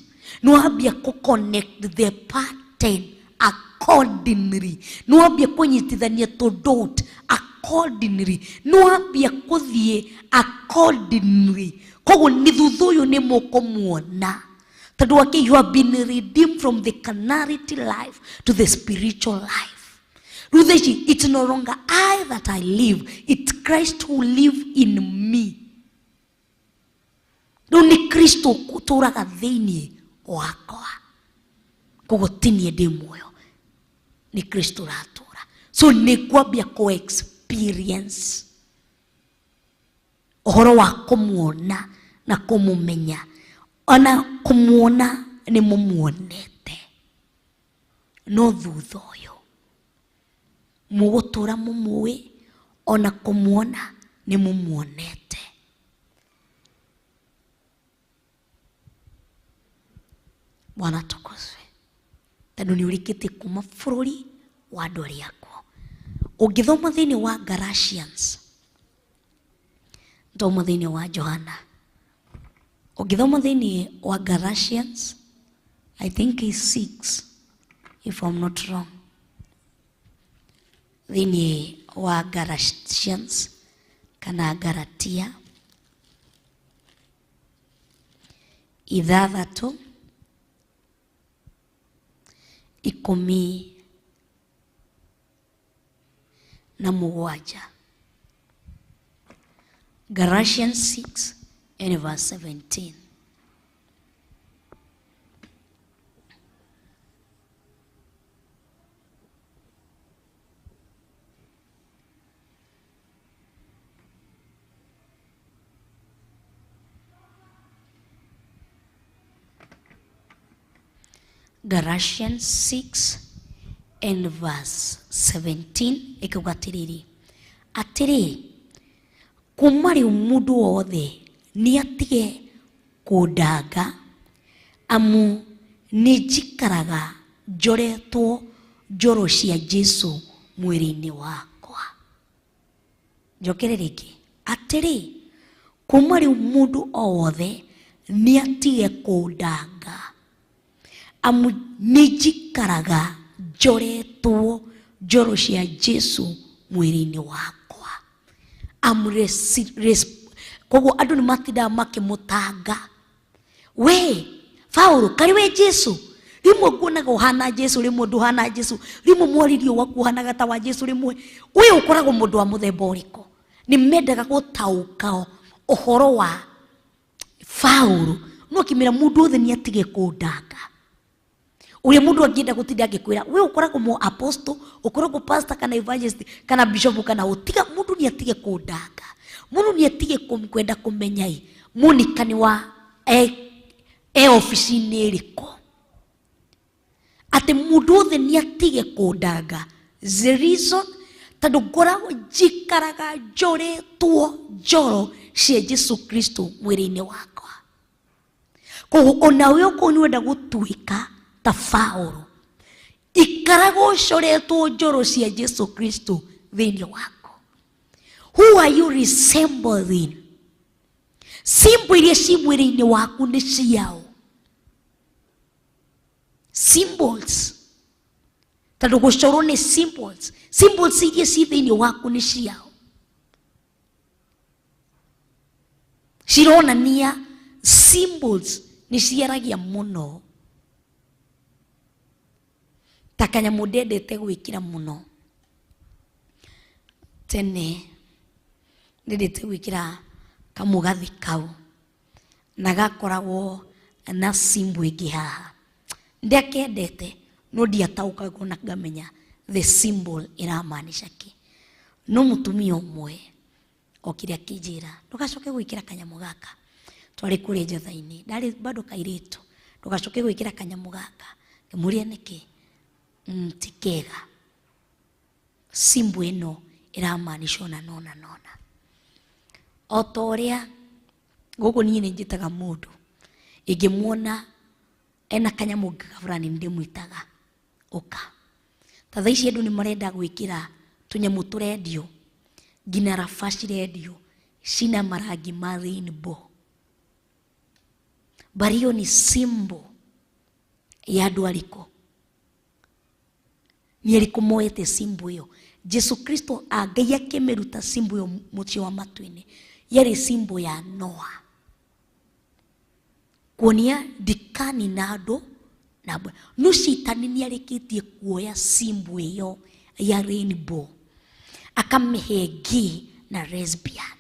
Nĩ wambia kũ connect the pattern accordingly. Nĩ wambia kũnyitithania to dot accordingly. Nĩ wambia kũthiĩ accordingly. Koguo nĩ thutha ũyũ nĩ mũkũmuona. Tondũ wake you have been redeemed from the carnality life to the spiritual life. Rĩu thaa ici, it's no longer I that I live, it's Christ who live in me. Rĩu nĩ Kristo ũtũũraga thĩinĩ wakwa. Koguo ti niĩ ndĩ muoyo, nĩ Kristo ũratũũra. So nĩ ngwambia kũ experience ũhoro wa kũmuona na kũmũmenya. Ona kũmuona nĩ mũmuonete, no thutha ũyũ mũgũtũũra mũmũĩ, ona kũmuona nĩ mũmuonete. Bwana atukuzwe. Tondũ nĩ ũrĩkĩtie kuma bũrũri wa andũ arĩa akuũ. Ũngĩthoma thĩinĩ wa Galatians, thoma thĩinĩ wa Johana, ũngĩthoma thĩinĩ wa Galatians, I think is 6 if I'm not wrong. Thĩinĩ wa Galatians kana Galatia 6 17. Galatians 6 and verse 17. Galatians 6 and verse 17 ĩkauga atĩrĩrĩ, atĩrĩ, kuma rĩu mũndũ wothe nĩ atige kũndanga, amu nĩ njikaraga njoretwo njoro cia Jesũ mwĩrĩ-inĩ wakwa. Njokere rĩngĩ, atĩrĩ, kuma rĩu mũndũ o wothe nĩ atige kũndanga, amu nĩ njikaraga njoretwo njoro cia Jesũ mwĩrĩ-inĩ wakwa. Koguo andũ nĩ matindaga makĩmũtanga, we Paulo, karĩ we Jesũ? Rĩmwe nguonaga ũhana Jesũ, rĩmwe ndũhana Jesũ, rĩmwe mwarĩrio waku ũhanaga ta wa Jesũ, rĩmwe ũyũ ũkoragwo mũndũ wa mũthemba ũrĩkũ? Nĩ mendaga gũtaũka ũhoro wa Paulo, no akĩmera mũndũ wothe nĩ atige kũndanga. Ũrĩa mũndũ angĩenda gũtinda angĩkwĩra, we ũkoragwo mũ apostle, ũkoragwo pastor kana evangelist kana bishop kana ũ, tiga mũndũ nĩ atige kũndanga. Mũndũ nĩ atige kwenda kũmenya ĩ, Monica nĩ wa e ofici-inĩ ĩrĩkũ. Atĩ mũndũ wothe nĩ atige kũndanga. The reason, tondũ ngoragwo njikaraga njoretwo njoro cia Jesũ Kristo mwĩrĩ-inĩ wakwa. Koguo onawe okorwo nĩ ũrenda gũtuĩka ta Paulo, ikaraga ũcoretwo njoro cia Jesũ Kristo thĩinĩ waku. Who are you resembling? Simbo iria ci mwĩrĩ-inĩ waku nĩ ciao. Symbols. Tondũ gũcorwo nĩ symbols. Symbols iria ci thĩinĩ waku nĩ ciao. Cironania symbols nĩ ciaragia mũno. Ta kanyamũ ndendete gwĩkĩra mũno. Tene ndendete gwĩkĩra kamũgathĩ kau na gakoragwo na symbol ĩngĩ haha. Ndiakendete no ndiataũkagwo na ngamenya the symbol ĩramaanisha kĩ. No mũtumia ũmwe okire akĩnjĩra, ndũgacoke gwĩkĩra kanyamũ gaka. Twarĩ kũrĩa njatha-inĩ, ndarĩ bado kairĩtu. Ndũgacoke gwĩkĩra kanyamũ gaka. Ngĩmũria nĩkĩ? Ti kega. Symbol ĩno ĩramaanisha ũna na ũna na ũna. O ta ũrĩa gũkũ niĩ nĩ njĩtaga mũndũ, ingĩmuona ena kanyamũ fulani ndĩmwĩtaga ũka. Ta thaa ici andũ nĩ marenda gwĩkĩra tũnyamũ tũrendio. Nginya raba cirendio cina marangi ma rainbow. But hiyo ni symbol ya andũ arĩkũ? Nĩ arĩkũ moete symbol ĩyo? Jesu Kristo Ngai akĩmĩruta symbol ĩyo mũciĩ wa matu-inĩ, yarĩ symbol ya Noa. Kuonia ndikanina andũ na mbura. No Shaitani nĩarĩkĩtie kuoya symbol ĩyo ya rainbow akamĩhe gay na lesbian.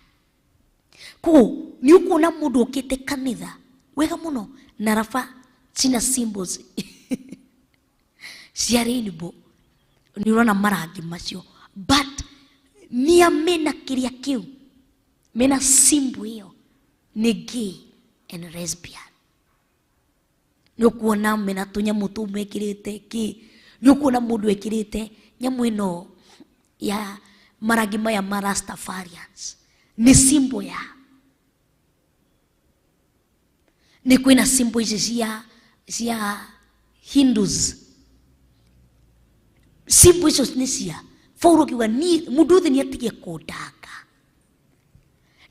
Koguo nĩ ũkuona mũndũ ũkĩte kanitha wega mũno na raba cina symbols cia rainbow, nĩ ũrona marangi macio, but nĩa mena kĩrĩa kĩu, mena symbol ĩyo nĩ gay and lesbian. Nĩ ũkuona mena tũnyamũ tũu mekĩrĩte kĩ, nĩ ũkuona mũndũ ekĩrĩte nyamũ ĩno ya marangi maya ma Rastafarians, nĩ symbol ya, nĩ kwĩna symbol ici cia Hindus. Symbol icio nĩ cia Paulo akiuga ni mũndũ othe nĩ atige kũndanga.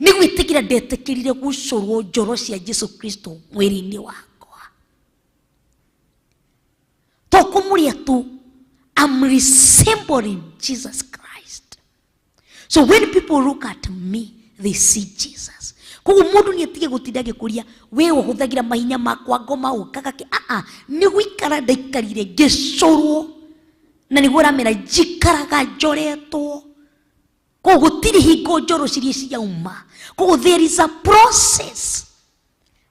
Nĩ gwĩtĩkĩra ndetĩkĩrire gũcorwo njoro cia Jesu Kristo mwĩrĩ-inĩ wakwa. To kũmũrĩa tu, I'm resembling Jesus Christ. So when people look at me, they see Jesus. Koguo mũndũ nĩ atige gũtinda agĩkũria we ũhũthagĩra mahinya makwa ngoma ũkaga kĩ, a nĩ gũikara ndaikarire ngĩcorwo, na nĩguo ũramera njikaraga njoretwo. Koguo gũtirĩ hingo njoro ciria ciauma. Koguo there is a process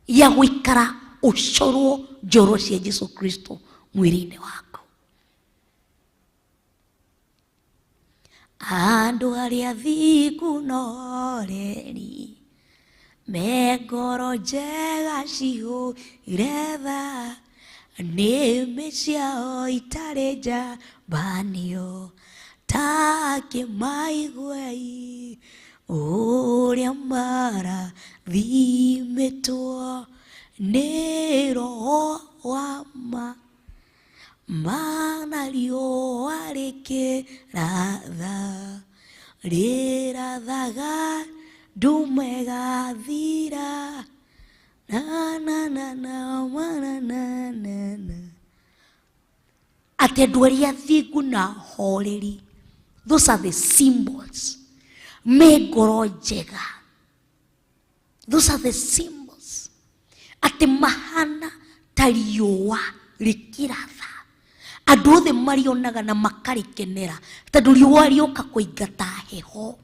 ya gũikara ũcorwo njoro cia Jesu Kristo mwĩrĩ-inĩ waku. Andũ arĩa athingu no reri, me ngoro njega cihũire tha, nĩmĩ ciao itarĩ njambanio, ta kĩmaiguei ũrĩa marathimĩtwo nĩ Roho wa ma. Mana riũa rĩkĩratha, rĩrathaga nduma ĩgathira, na na na na na na na na. Atĩ andũ arĩa athingu na ahoreri, those are the symbols, me ngoro njega, those are the symbols, atĩ mahana ta riũa rĩkĩratha, andũ othe marionaga na makarĩkenera, tondũ riũa rĩoka kũingata heho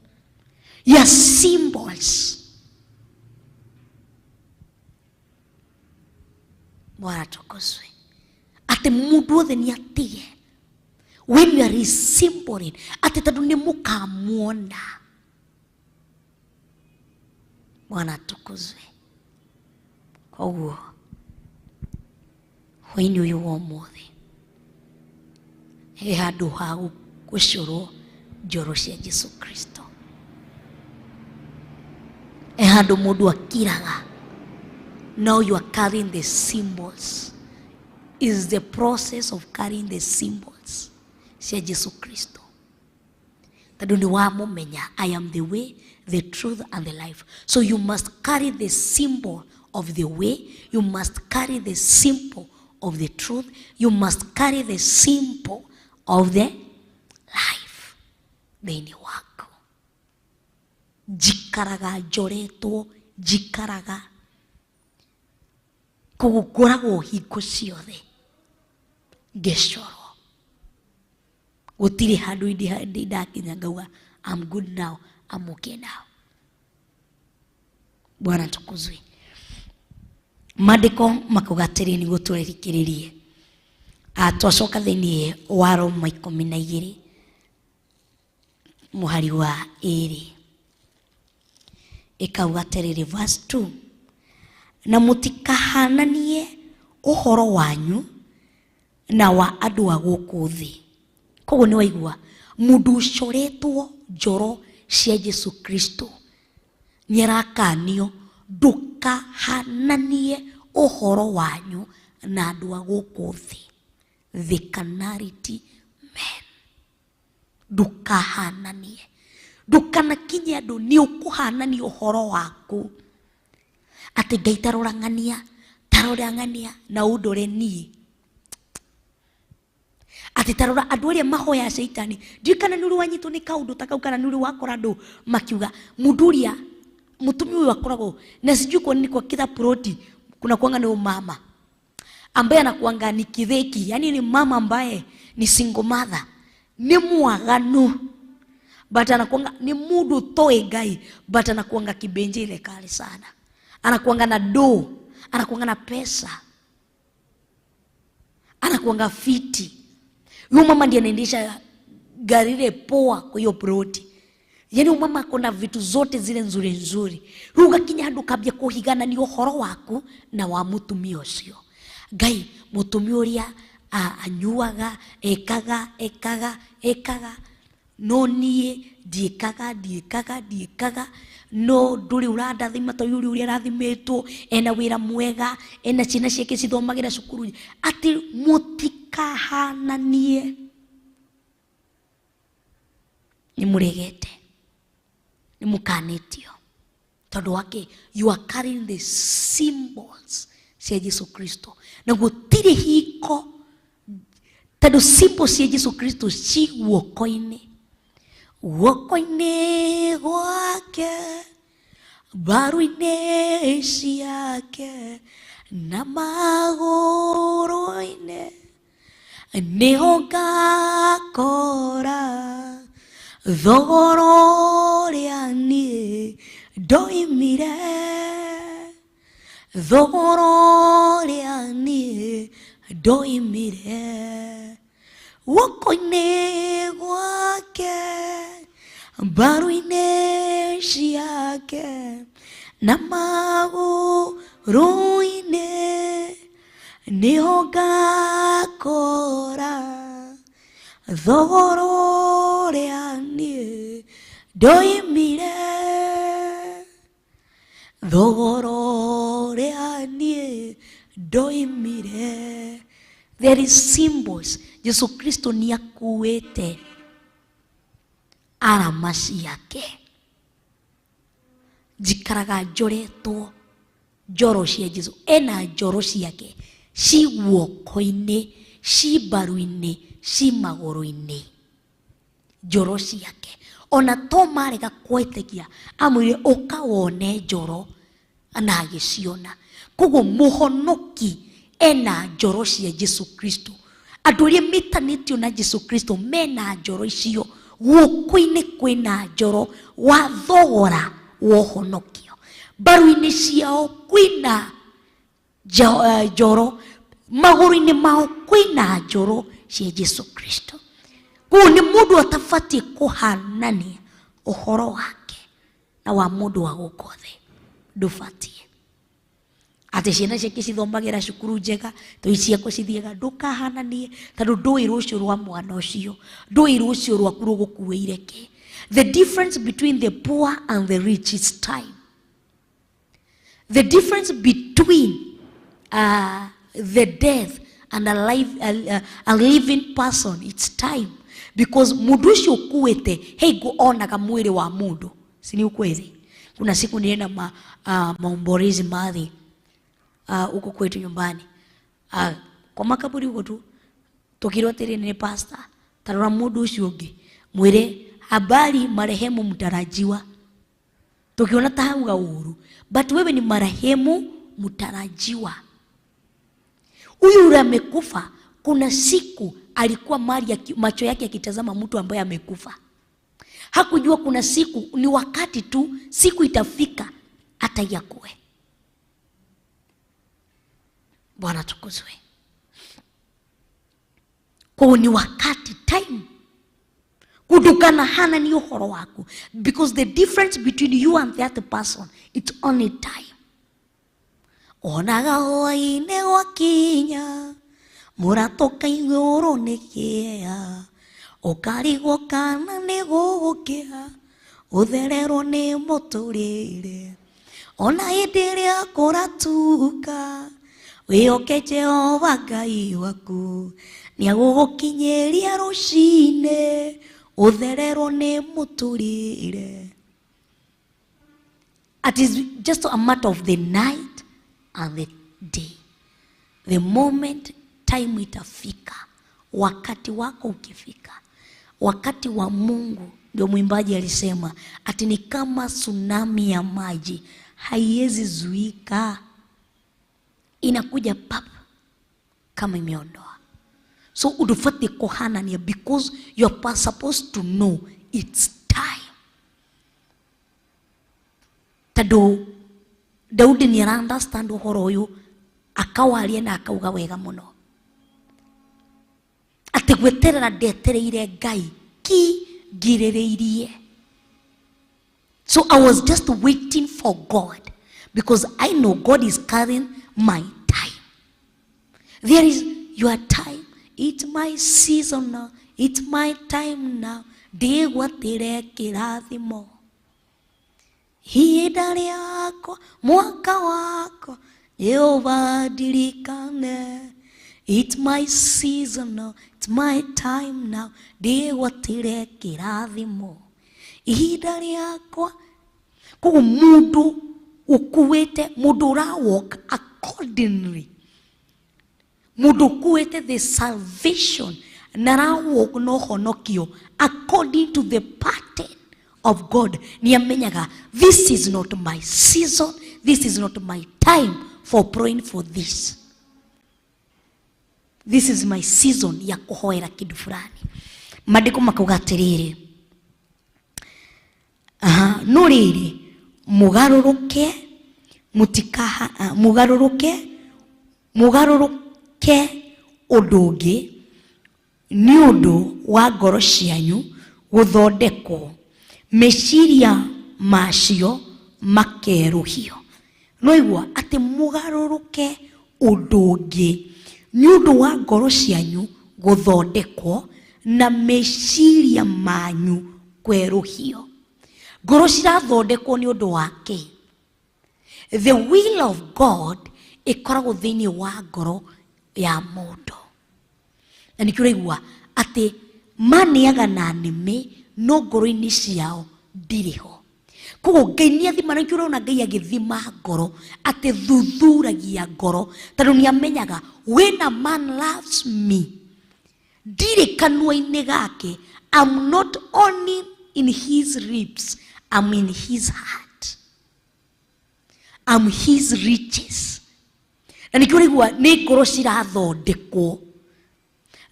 ya symbols. Bwana atukuzwe. Atĩ mũndũ othe nĩ atige, when you are resembling, atĩ tondũ nĩ mũkamuona. Bwana atukuzwe. Koguo hwainĩ ũyũ wa ũmũthĩ he handũ ha gũcorwo njoro cia Jesu Kristo, he handũ mũndũ akiraga. Now you are carrying the symbols. Is the process of carrying the symbols cia Jesu Kristo, tondũ nĩ wamũmenya. I am the way, the truth and the life. So you must carry the symbol of the way, you must carry the symbol of the truth, you must carry the symbol of the life thĩinĩ waku. Njikaraga njoretwo, njikaraga koguo ngoragwo hingo ciothe ngĩcorwo, gũtirĩ handũ ndakinya ngauga I'm good now, I'm okay now. Bwana tukuzwe. Maandĩko makauga atĩrĩ nĩguo tũrĩkĩrĩrie, twacoka thĩinĩ wa Roma 12 mũhari wa 2, ĩkauga atĩrĩrĩ, verse 2, na mũtikahananie ũhoro wanyu na wa andũ a gũkũ thĩ. Koguo nĩ waigua mũndũ ũcoretwo njoro cia Jesu Kristo nĩ arakanio, ndũkahananie ũhoro wanyu na andũ a gũkũ thĩ, the carnality men. Ndũkahananie, Ndũkanakinye andũ nĩ ũkũhanania ũhoro waku. Atĩ Ngai tarora ng'ania, tarora ng'ania na ũndore niĩ. Atĩ tarora andũ arĩa mahoya caitani. Ndiũĩ kana nĩ ũrĩ wanyitwo nĩ kaũndũ ta kau, kana nĩ ũrĩ wakora andũ makiuga mũndũ ũrĩa mũtumia ũyũ akoragwo na sijui kwa nini kwa kila ploti kuna kuanga ni mama ambaye anakuanga ni kitheki, yani ni mama ambaye ni single mother, ni mwaganu but anakuanga ni mundu toe Ngai, but anakuanga kibenje ile kali sana, anakuanga na do, anakuanga na pesa, anakuanga fiti. Huyo mama ndiye anaendesha gari ile poa kwa hiyo ploti. Yani huyo mama akona vitu zote zile nzuri nzuri. Rĩu ũgakinya handũ ũkambia kũhiganania ũhoro waku na wa mũtumia ũcio. Ngai, mũtumia ũrĩa anyuaga, ekaga, ekaga, ekaga, no niĩ ndiĩkaga, ndiĩkaga, ndiĩkaga, no ndũrĩ ũrandathima ta ũyũ ũrĩa ũrathimĩtwo, ena wĩra mwega, ena ciana ciake cithomagĩra cukuru. Atĩ mũtikahananie. Nĩ mũregete, nĩ mũkanĩtio. Tondũ wake, you are carrying the symbols cia Jesu Kristo. Na gũtirĩ hingo, tondũ symbols cia Jesu Kristo ci guoko-inĩ. Guoko-inĩ gwake, mbaru-inĩ ciake, na magũrũ-inĩ, nĩho ngakora thogora ũrĩa niĩ ndoimire, thogora ũrĩa niĩ ndoimire. Guoko-inĩ gwake, mbaru-inĩ ciake, na magũrũ-inĩ, nĩho ngakora thogora ũrĩa niĩ ndoimire, thogora ũrĩa niĩ ndoimire. There is symbols. Jesu Kristo nĩ akuĩte arama ciake. Njikaraga njoretwo njoro cia Jesu. Ena njoro ciake ci guoko-inĩ, ci mbaru-inĩ, ci magũrũ-inĩ. Njoro ciake. Ona to marega kwĩtĩkia, amwĩrire ũka wone njoro, na agĩciona. Koguo mũhonoki ena njoro cia Jesu Kristo. Andũ arĩa metanĩtio na Jesu Kristo mena njoro icio. Guoko-inĩ kwĩna njoro wa thogora wa ũhonokio. Mbaru-inĩ ciao kwĩna njoro, magũrũ-inĩ mao kwĩna njoro cia Jesu Kristo. Koguo nĩ mũndũ atabatiĩ kũhanania ũhoro wake na wa mũndũ wa gũkũ thĩ. Ndũbatiĩ. Atĩ ciana ciake cithomagĩra cukuru njega, to ciakwa cithiaga, ndũkahananie, tondũ ndũĩ rũciũ rwa mwana ũcio, ndũĩ rũciũ rwaku rũgũkuĩire kĩ. The difference between the poor and the rich is time. The difference between the death and a living person, it's time. Because mũndũ ũcio ũkuĩte, hingo onaga mwĩrĩ wa mũndũ. Si ni ukweli? Kuna siku nilienda maombolezi mahali huko kwetu nyumbani. Kwa makaburi huko tu, tukirwo atĩrĩ nĩ pastor, tarora mũndũ ũcio ũngĩ, mwĩre habari marehemu mtarajiwa. Tukiona ta hauga ũru, but wewe ni marehemu mtarajiwa. Huyu yule amekufa, kuna siku alikuwa mali ya macho yake akitazama mtu ambaye amekufa. Hakujua kuna siku, ni wakati tu, siku itafika atayakue. Bwana tukuzwe. Kwa ni wakati, time. Kudukana hana ni uhoro waku. Because the difference between you and the other person, it's only time. Onaga hwaĩ-inĩ gwakinya, mũratoka igũrũ nĩ kĩeha, ũkarigwo kana nĩ gũgũkĩa, ũthererwo nĩ mũtũrĩre. Ona hĩndĩ ĩrĩa kũratuka, wĩhoke Jehova Ngai waku, nĩagũgũkinyĩria rũcinĩ, Ũthererwo nĩ mũtũrĩre. It is just a matter of the night and the day. The moment time itafika, wakati wako ukifika, wakati wa Mungu, ndio mwimbaji alisema ati ni kama tsunami ya maji, haiwezi zuika, inakuja pap kama imeondoa. So udufate kuhanania because you are supposed to know it's time. Tondũ Daudi nĩ ara understand ũhoro ũyũ, akawaria na akauga wega mũno atĩ gweterera ndetereire Ngai ki ngirĩrĩirie. So I was just waiting for God because I know God is carrying my time. There is your time. It's my season now. It's my time now. Ndigwatire kĩrathimo. Ihinda rĩakwa, mwaka wakwa, Jehova ndirikane. It's my season now. It's my time now. Ndigwatire kĩrathimo. Ihinda rĩakwa. Koguo mũndũ ũkuĩte, mũndũ ũra walk accordingly, mũndũ ũkuĩte the salvation na ara walk na ũhonokio according to the pattern of God, nĩ amenyaga this is not my season, this is not my time for praying for this. This is my season ya kũhoera kĩndũ fulani. Maandĩko makauga atĩrĩrĩ, aha, no rĩrĩ mũgarũrũke, mũtikaha, mũgarũrũke, mũgarũrũke ũndũ ũngĩ nĩ ũndũ wa ngoro cianyu gũthondekwo, meciria macio makerũhio. No igua atĩ mũgarũrũke ũndũ ũngĩ nĩ ũndũ wa ngoro cianyu gũthondekwo na meciria manyu kwerũhio. Ngoro cirathondekwo nĩ ũndũ wa kĩ? The will of God ĩkoragwo thĩinĩ wa ngoro ya mũndũ. Na nĩkĩo ũraigua atĩ manĩaga na nĩmĩ no ngoro-inĩ ciao ndirĩ ho. Koguo Ngai nĩ athima, na nĩkĩo ũrona Ngai agĩthima ngoro, atĩ thuthuragia ngoro, tondũ nĩ amenyaga when a man loves me, ndirĩ kanua-inĩ gake, I'm not only in his lips, I'm in his heart. I'm his riches. Na nĩkĩo ũraigua nĩ ngoro cirathondekwo.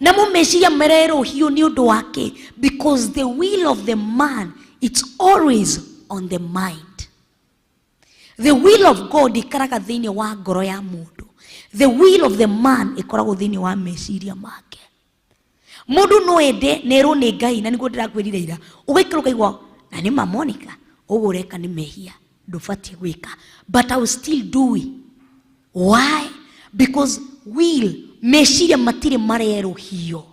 Namo meciria mererũhio nĩ ũndũ wake, because the will of the man, it's always on the mind. The will of God ikaraga thĩinĩ wa ngoro ya mũndũ. The will of the man ĩkoragwo thĩinĩ wa meciria make. Mũndũ no ende nerwo nĩ Ngai, na nĩguo ndĩrakwĩrire ira, ũgaikara ũkaigua na nĩ ma Monica, ũguo ũreka nĩ mehia, ndũbatiĩ gwĩka, but I will still do it. Why? Because will, meciria matirĩ marerũhio.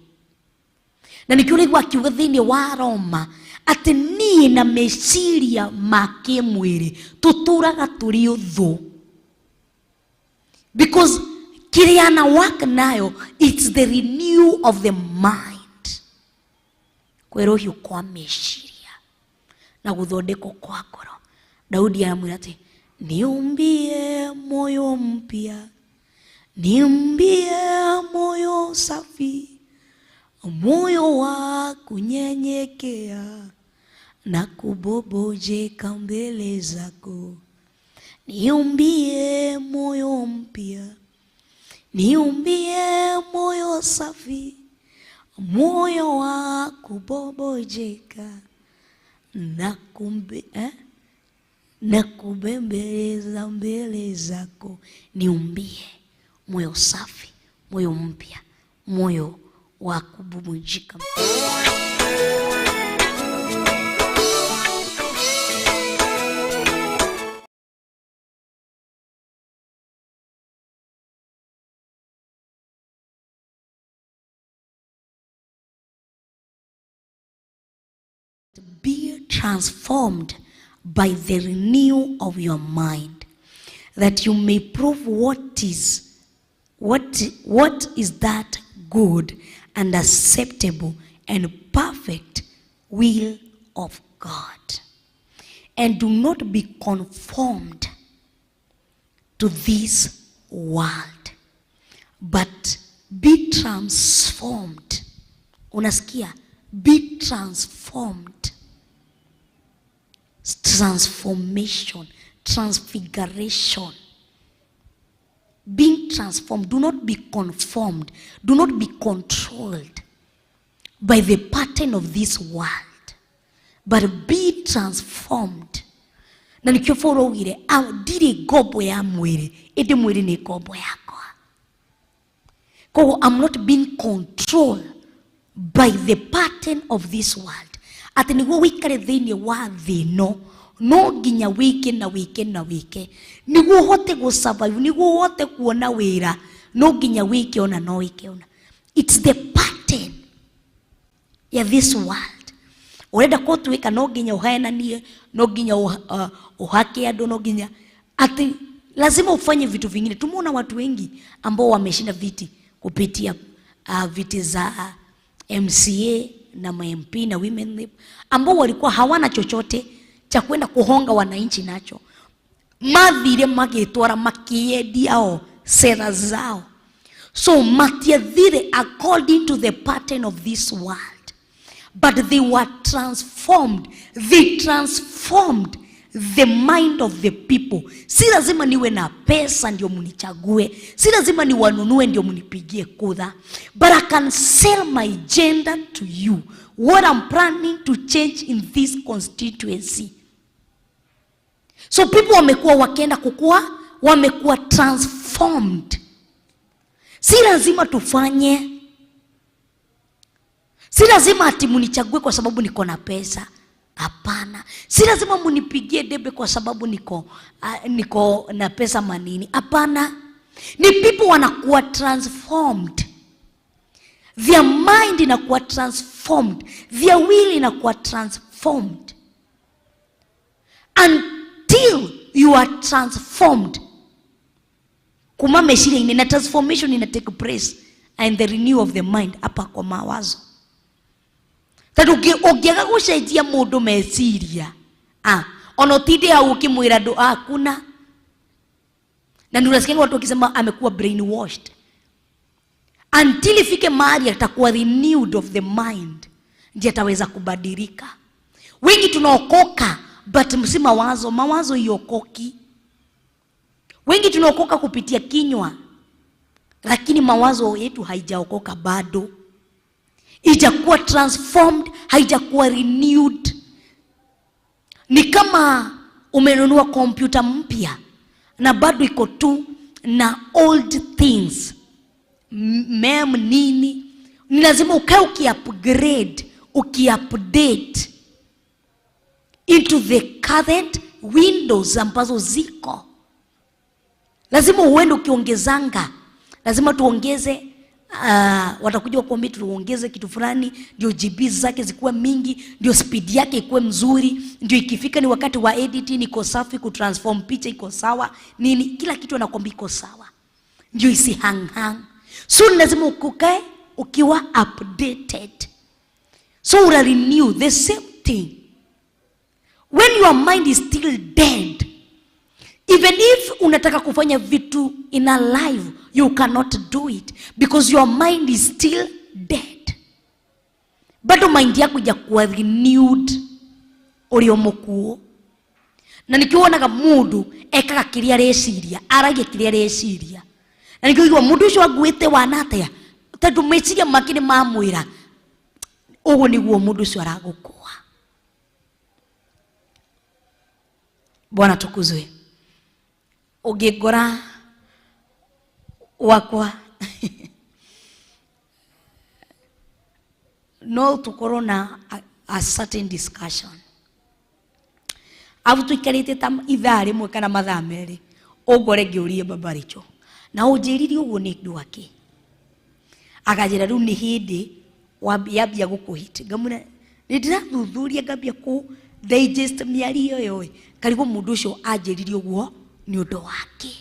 Na nĩkĩo ũraigua akiuga thĩinĩ wa Roma atĩ niĩ na meciria ma kĩmwĩrĩ tũtũraga tũrĩ ũthũ, because kĩrĩa na work nayo, it's the renew of the mind, kwerũhio kwa meciria na gũthondekwo kwa ngoro. Daudi aramwĩra atĩ niumbie moyo mpya, niumbie moyo safi, moyo wa kunyenyekea na kubobojeka mbele zako. Niumbie moyo mpya, niumbie moyo safi, moyo wa kubobojeka na kumbe, na kubembeleza mbele zako. Niumbie moyo safi, moyo mpya, moyo wa kububujika. Be transformed by the renewal of your mind, that you may prove what is that good and acceptable and perfect will of God. And do not be conformed to this world, but be transformed. Unasikia? Be transformed. Transformation, transfiguration. Being transformed. Do not be conformed. Do not be controlled by the pattern of this world, but be transformed. Na nikio Paulo augire, ndirĩ ngombo ya mwĩrĩ, ĩndĩ mwĩrĩ nĩ ngombo yakwa. Koguo I'm not being controlled by the pattern of this world. Atĩ nĩguo wĩikare thĩinĩ wa thĩ ĩno, no nginya wĩke na wĩke na wĩke. Nĩguo ũhote gũ survive, nĩguo ũhote kuona wĩra, no nginya wĩke ona no wĩke ona. It's the pattern ya this world. Ũrenda gũtuĩka no nginya ũhenanie, no nginya uhake andũ, no nginya ati lazima ufanye vitu vingine. Tumeona watu wengi ambao wameshinda viti kupitia viti za MCA na ma MP na women rep, ambao walikuwa hawana chochote cha kwenda kuhonga wananchi nacho. Mathire magĩtwara makĩendia o sera zao. So matiathire according to the pattern of this world, but they were transformed. They transformed the mind of the people. Si lazima niwe na pesa ndio munichague, si lazima niwanunue ndio munipigie kura, but I can sell my gender to you, what I'm planning to change in this constituency. So people wamekuwa wakienda kukua, wamekuwa transformed. Si lazima tufanye, si lazima ati munichague kwa sababu niko na pesa. Hapana. Si lazima munipigie debe kwa sababu niko na pesa manini. Hapana. Ni people wanakuwa transformed. Their mind inakuwa transformed. Their will inakuwa transformed. Until you are transformed. Kuma meciria-inĩ na transformation ina take place and the renew of the mind hapa kwa mawazo. Tondũ ũngĩaga gũcenjia mũndũ meciria, ona ũtinde hau ũkĩmwĩra andũ, hakuna. Na ndio unasikia watu wakisema amekuwa brainwashed. Until ifike mahali atakuwa renewed of the mind, ndiye ataweza kubadilika. Wengi tunaokoka but si mawazo, mawazo iokoki. Wengi tunaokoka kupitia kinywa, lakini mawazo yetu haijaokoka bado. Haijakuwa transformed, haijakuwa renewed. Ni kama umenunua kompyuta mpya na bado iko tu na old things. Mem nini? Ni lazima ukae uki-upgrade, uki-update into the current windows ambazo ziko. Lazima uende ukiongezanga. Lazima tuongeze, watakuja kuambia tuongeze kitu fulani ndio GB zake zikuwe mingi, ndio speed yake ikuwe mzuri, ndio ikifika ni wakati wa editing iko safi, kutransform picha iko sawa, nini, kila kitu anakuambia iko sawa, ndio isi hang hang. So lazima ukukae ukiwa updated. So una renew the same thing. When your mind is still dead, even if unataka kufanya vitu in a life, you cannot do it because your mind is still dead. Bado mind yako haijakuwa renewed uri mukuo. Na nikionaga mundu ekaga kiria areciria, aragia kiria areciria. Na nikioigua mundu ucio anguite wana atia, tondu meciria make ni mamwira uguo niguo mundu ucio aragukua. Bwana tukuzwe. Ũngĩngora wakwa no tukorwo na a certain discussion, abu tuikarĩte ta ithaa rĩmwe kana mathaa merĩ, ũngore ngĩũrie Baba Rachel, na ũnjĩrire ũguo nĩ ũndũ wa kĩ? Akanjĩra rĩu nĩ hĩndĩ yambia gũkũhit. Ngamwĩra nĩ ndĩrathuthuria, ngambia kũ digest mĩario ĩyo ĩ, karigwo mũndũ ũcio anjĩrire ũguo nĩ ũndũ wake.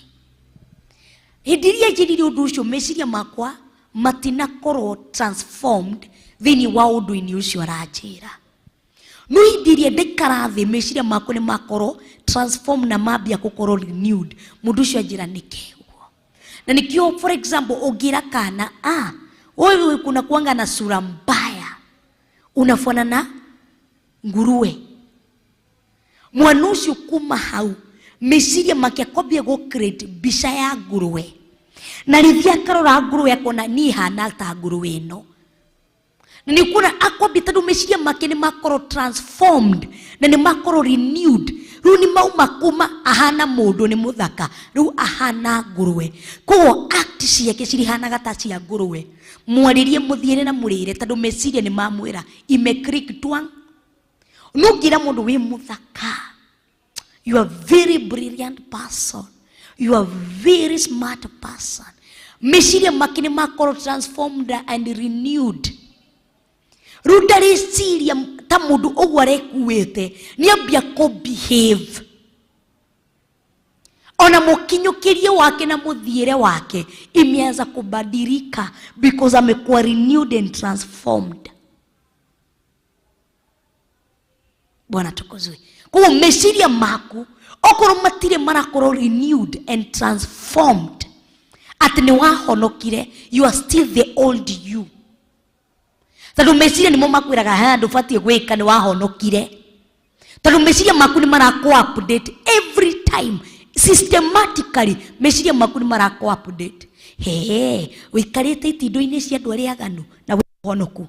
Hĩndĩ ĩrĩa anjĩrire ũndũ ũcio, meciria makwa matinakorwo transformed thĩinĩ wa ũndũ-inĩ ũcio aranjĩra. No hĩndĩ ĩrĩa ndaikara thĩ meciria makwa nĩ makorwo transform na mambia gũkorwo renewed, mũndũ ũcio anjĩra nĩkĩ ũguo. Na nikio for example ũngĩra kana ah, wewe kuna kuanga na sura mbaya, unafanana nguruwe, mwana ũcio kuma hau meciria make akwambia gũ create mbica ya nguruwe, na rĩthia akarora nguruwe akona niĩ hana ta nguruwe ĩno. Na nĩ kuona akwambia tondũ meciria make nĩ makorwo transformed na nĩ makorwo renewed. Rĩu nĩ mauma kuma ahana mũndũ nĩ mũthaka, rĩu ahana nguruwe. Koguo act ciake cirihanaga ta cia nguruwe. Mwarĩrie mũthiĩre na mũrĩre tondũ meciria nĩ mamwĩra ime click twang. No ũngĩra mũndũ wĩ mũthaka, you are very brilliant person, you are very smart person, meciria make nĩ makorwo transformed and renewed. Rĩu ndarĩciria ta mũndũ ũguo arekuĩte, nĩ ambia kũ behave ona mũkinyũkĩrie wake na mũthiĩre wake imeanza kubadilika because amekuwa renewed and transformed. Bwana tukuzwe. Koguo meciria maku okorwo matirĩ marakorwo renewed and transformed atĩ nĩ wahonokire, you are still the old you. Tondũ meciria nĩmo makwĩraga haya ndũbatiĩ gwĩka, nĩ wahonokire. Tondũ meciria maku nĩ marakũ update every time systematically, meciria maku nĩ marakũ update. He, ũikarĩte itindo-inĩ cia andũ arĩa aganu na wĩ mũhonoku.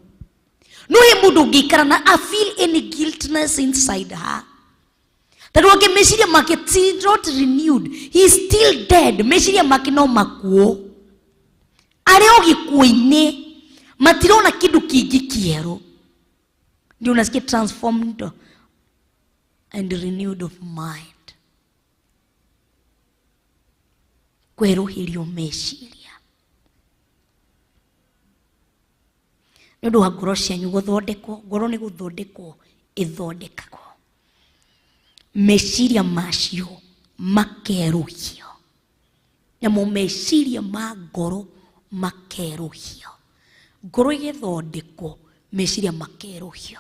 No he mũndũ ũngĩikara na a feel any guiltness inside her. Tondũ angĩ meciria make ti not renewed, he is still dead. Meciria make no makuũ, arĩ o gĩkuũ-inĩ, matirona kĩndũ kĩngĩ kĩerũ. Ndio unasikia transformed and renewed of mind, kwerũhĩrio meciria nĩ ũndũ wa ngoro cianyu gũthondekwo. Ngoro nĩ gũthondekwo ĩthondekagwo, meciria macio makerũhio, namo meciria ma ngoro makerũhio. Ngoro ĩgĩthondekwo, meciria makerũhio,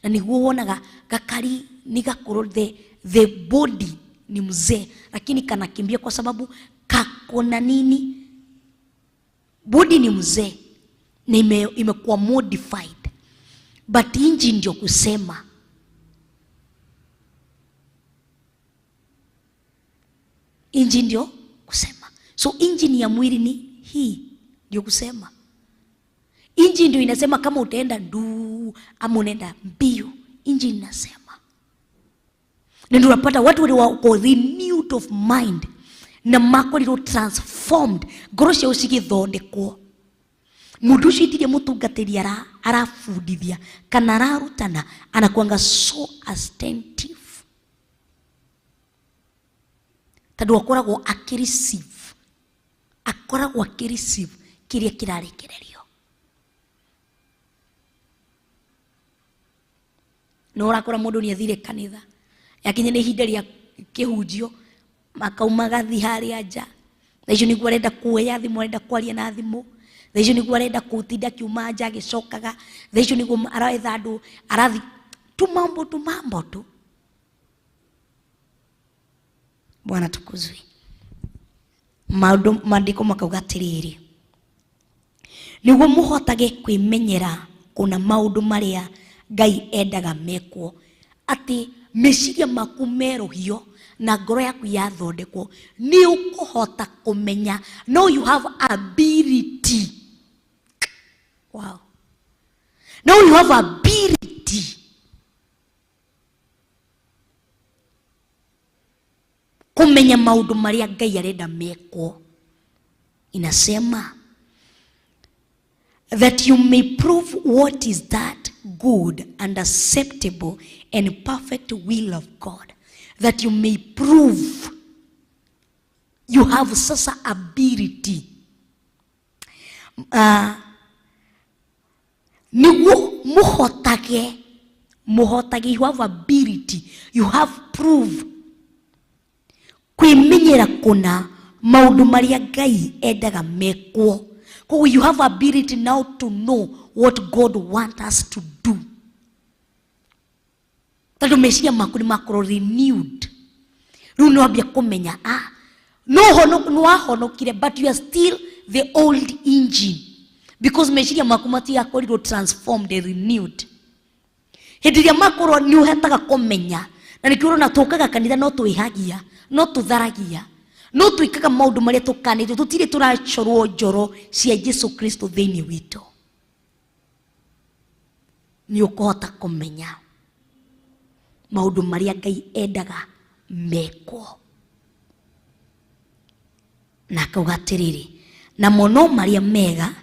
na nĩguo wonaga gakari nĩ gakorwo the body ni mzee, lakini kanakimbia kwa sababu kakona nini, body ni mzee na imekuwa modified, but engine ndio kusema. Engine ndio kusema. So engine ya mwili ni hii ndio kusema. Engine ndio inasema kama utaenda nduu ama unaenda mbio. Engine inasema. Na ndio unapata watu wale wako renewed of mind na makorirwo transformed, ngoro ciao cigĩthondekwo. Mũndũ ũcio itirie mũtungatĩri arabundithia kana ararutana, anakuanga so attentive tondũ akoragwo akĩreceive, akoragwo akĩreceive kĩrĩa kĩrarekererio. No ũrakora mũndũ nĩ athire kanitha, yakinya nĩ ihinda rĩa kĩhunjio makauma gathi harĩa nja. Thaa icio nĩguo arenda kuoya thimũ, arenda kwaria na thimũ. Thaa icio nĩguo arenda gũtinda akiuma nja agĩcokaga. Thaa icio nĩguo aretha andũ, arathi tumambo tumambo tu. Bwana tukuzwe. Maũndũ maandĩko makauga atĩrĩrĩ, nĩguo mũhotage kwĩmenyera kũna maũndũ marĩa Ngai endaga mekwo, atĩ meciria maku merũhio na ngoro yaku yathondekwo, nĩ ũkũhota kũmenya. No you have ability. Wow. Now you have ability kũmenya maũndũ marĩa Ngai arenda mekwo. Inasema that you may prove what is that good and acceptable and perfect will of God. That you may prove you have sasa ability. Niguo muhotage, muhotage, you have ability, you have proof. Kwĩmenyera kũna maũndũ marĩa Ngai endaga mekwo. Koguo you have ability now to know what God wants us to do. Tondũ meciria maku nĩ makorwo renewed. Rĩu nĩ wambia kũmenya, ah, no hono, nĩ wahonokire, but you are still the old engine. Because meciria maku matiakorirwo transformed and renewed. Hĩndĩ ĩrĩa makorwo nĩ ũhetaga kũmenya, na nĩkĩo ũrona tũkaga kanitha no twĩhagia, no tũtharagia, no twĩkaga maũndũ marĩa tũkanĩtio, tũtirĩ tũracorwo njoro cia Jesu Kristo thĩinĩ witũ. Nĩ ũkũhota kũmenya maũndũ marĩa Ngai endaga mekwo. Na akauga atĩrĩrĩ, namo no marĩa mega,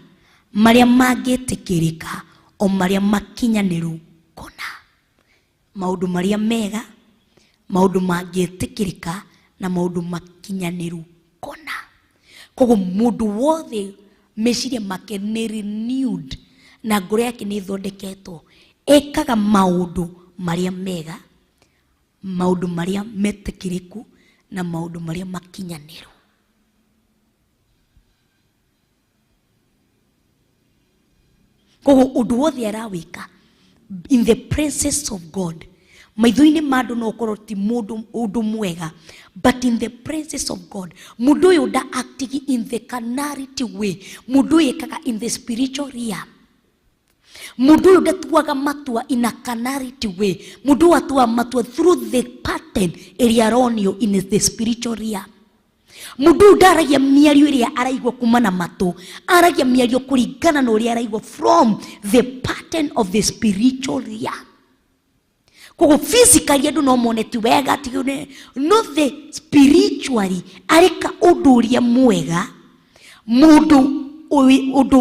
marĩa mangĩtĩkĩrĩka, o marĩa makinyanĩru kũna. Maũndũ marĩa mega, maũndũ mangĩtĩkĩrĩka, na maũndũ makinyanĩru kũna. Koguo mũndũ wothe meciria make nĩ renewed na ngoro yake nĩ ĩthondeketwo, ekaga maũndũ marĩa mega, maũndũ marĩa metĩkĩrĩku, na maũndũ marĩa makinyanĩru. Koguo ũndũ wothe arawĩka in the presence of God, maitho-inĩ ma andũ no ũkorwo ti mũndũ ũndũ mwega, but in the presence of God, mũndũ ũyũ nda acting in the carnality way, mũndũ ũyũ ekaga in the spiritual realm. Mũndũ ũyũ ndatuaga matua in a carnality way, mũndũ ũyũ atuaga matua through the pattern ĩrĩa aronio in the spiritual realm. Mũndũ ũyũ ndaragia mĩario ĩrĩa araigua kuma na matũ, aragia mĩario kũringana na ũrĩa araigua from the pattern of the spiritual realm. Koguo physically andũ no mone ti wega, ti no the spiritually areka ũndũ ũrĩa mwega, mũndũ ũndũ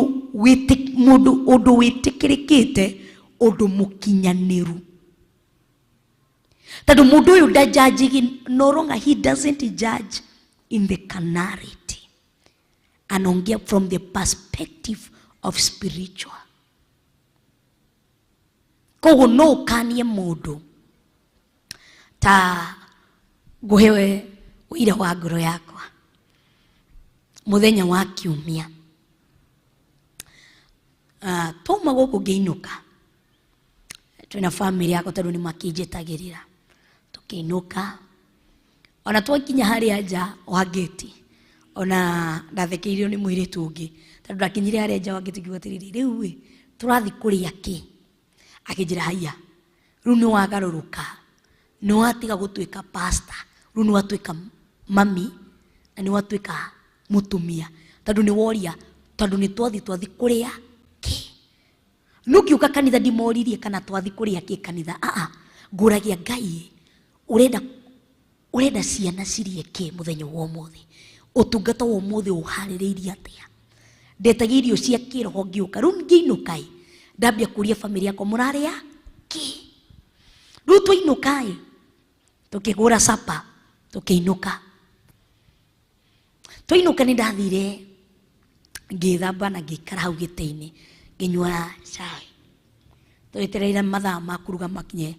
mũndũ ũndũ wĩtĩkĩrĩkĩte, ũndũ mũkinyanĩru. Tondũ mũndũ ũyũ ndajudge, no longer he doesn't judge in the carnality. Anaongea from the perspective of spiritual. Koguo no ũkanie mũndũ ta ngũhe ũira wa ngoro yakwa mũthenya wa kiumia. Twauma gũkũ ngĩinũka, twĩna family yakwa tondũ nĩ makĩnjĩtagĩrĩra, tũkĩinũka. Ona twakinya harĩa nja wa gate, ona ndathekeirio nĩ mũirĩtu ũngĩ, tondũ ndakinyire harĩa nja wa gate ngiuga atĩrĩrĩ, rĩu ĩ tũrathiĩ kũrĩa kĩ? Akĩnjĩra haiya, rĩu nĩ wagarũrũka, nĩ watiga gũtuĩka pastor, rĩu nĩ watuĩka mami na nĩ watuĩka mũtumia, tondũ nĩ woria, tondũ nĩ twathiĩ kũrĩa kĩ? No ngĩũka kanitha ndimoririe kana twathiĩ kũrĩa kĩ kanitha. Aa, ngũragia Ngai, ũrenda ciana cirĩe kĩ mũthenya wa ũmũthĩ? Ũtungata wa ũmũthĩ ũharĩrĩirie atĩa? Ndetagia irio cia kĩroho ngĩũka. Rĩu ngĩinũka ĩ, ndambia kũria family yakwa mũrarĩa kĩ? Rĩu twainũka ĩ, tũkĩgũra sapa, tũkĩinũka. Twainũka nĩ ndathire ngĩthamba na ngĩikara hau gĩtĩ-inĩ ngĩnyua cai. Twetereire mathaa ma kũruga makinye,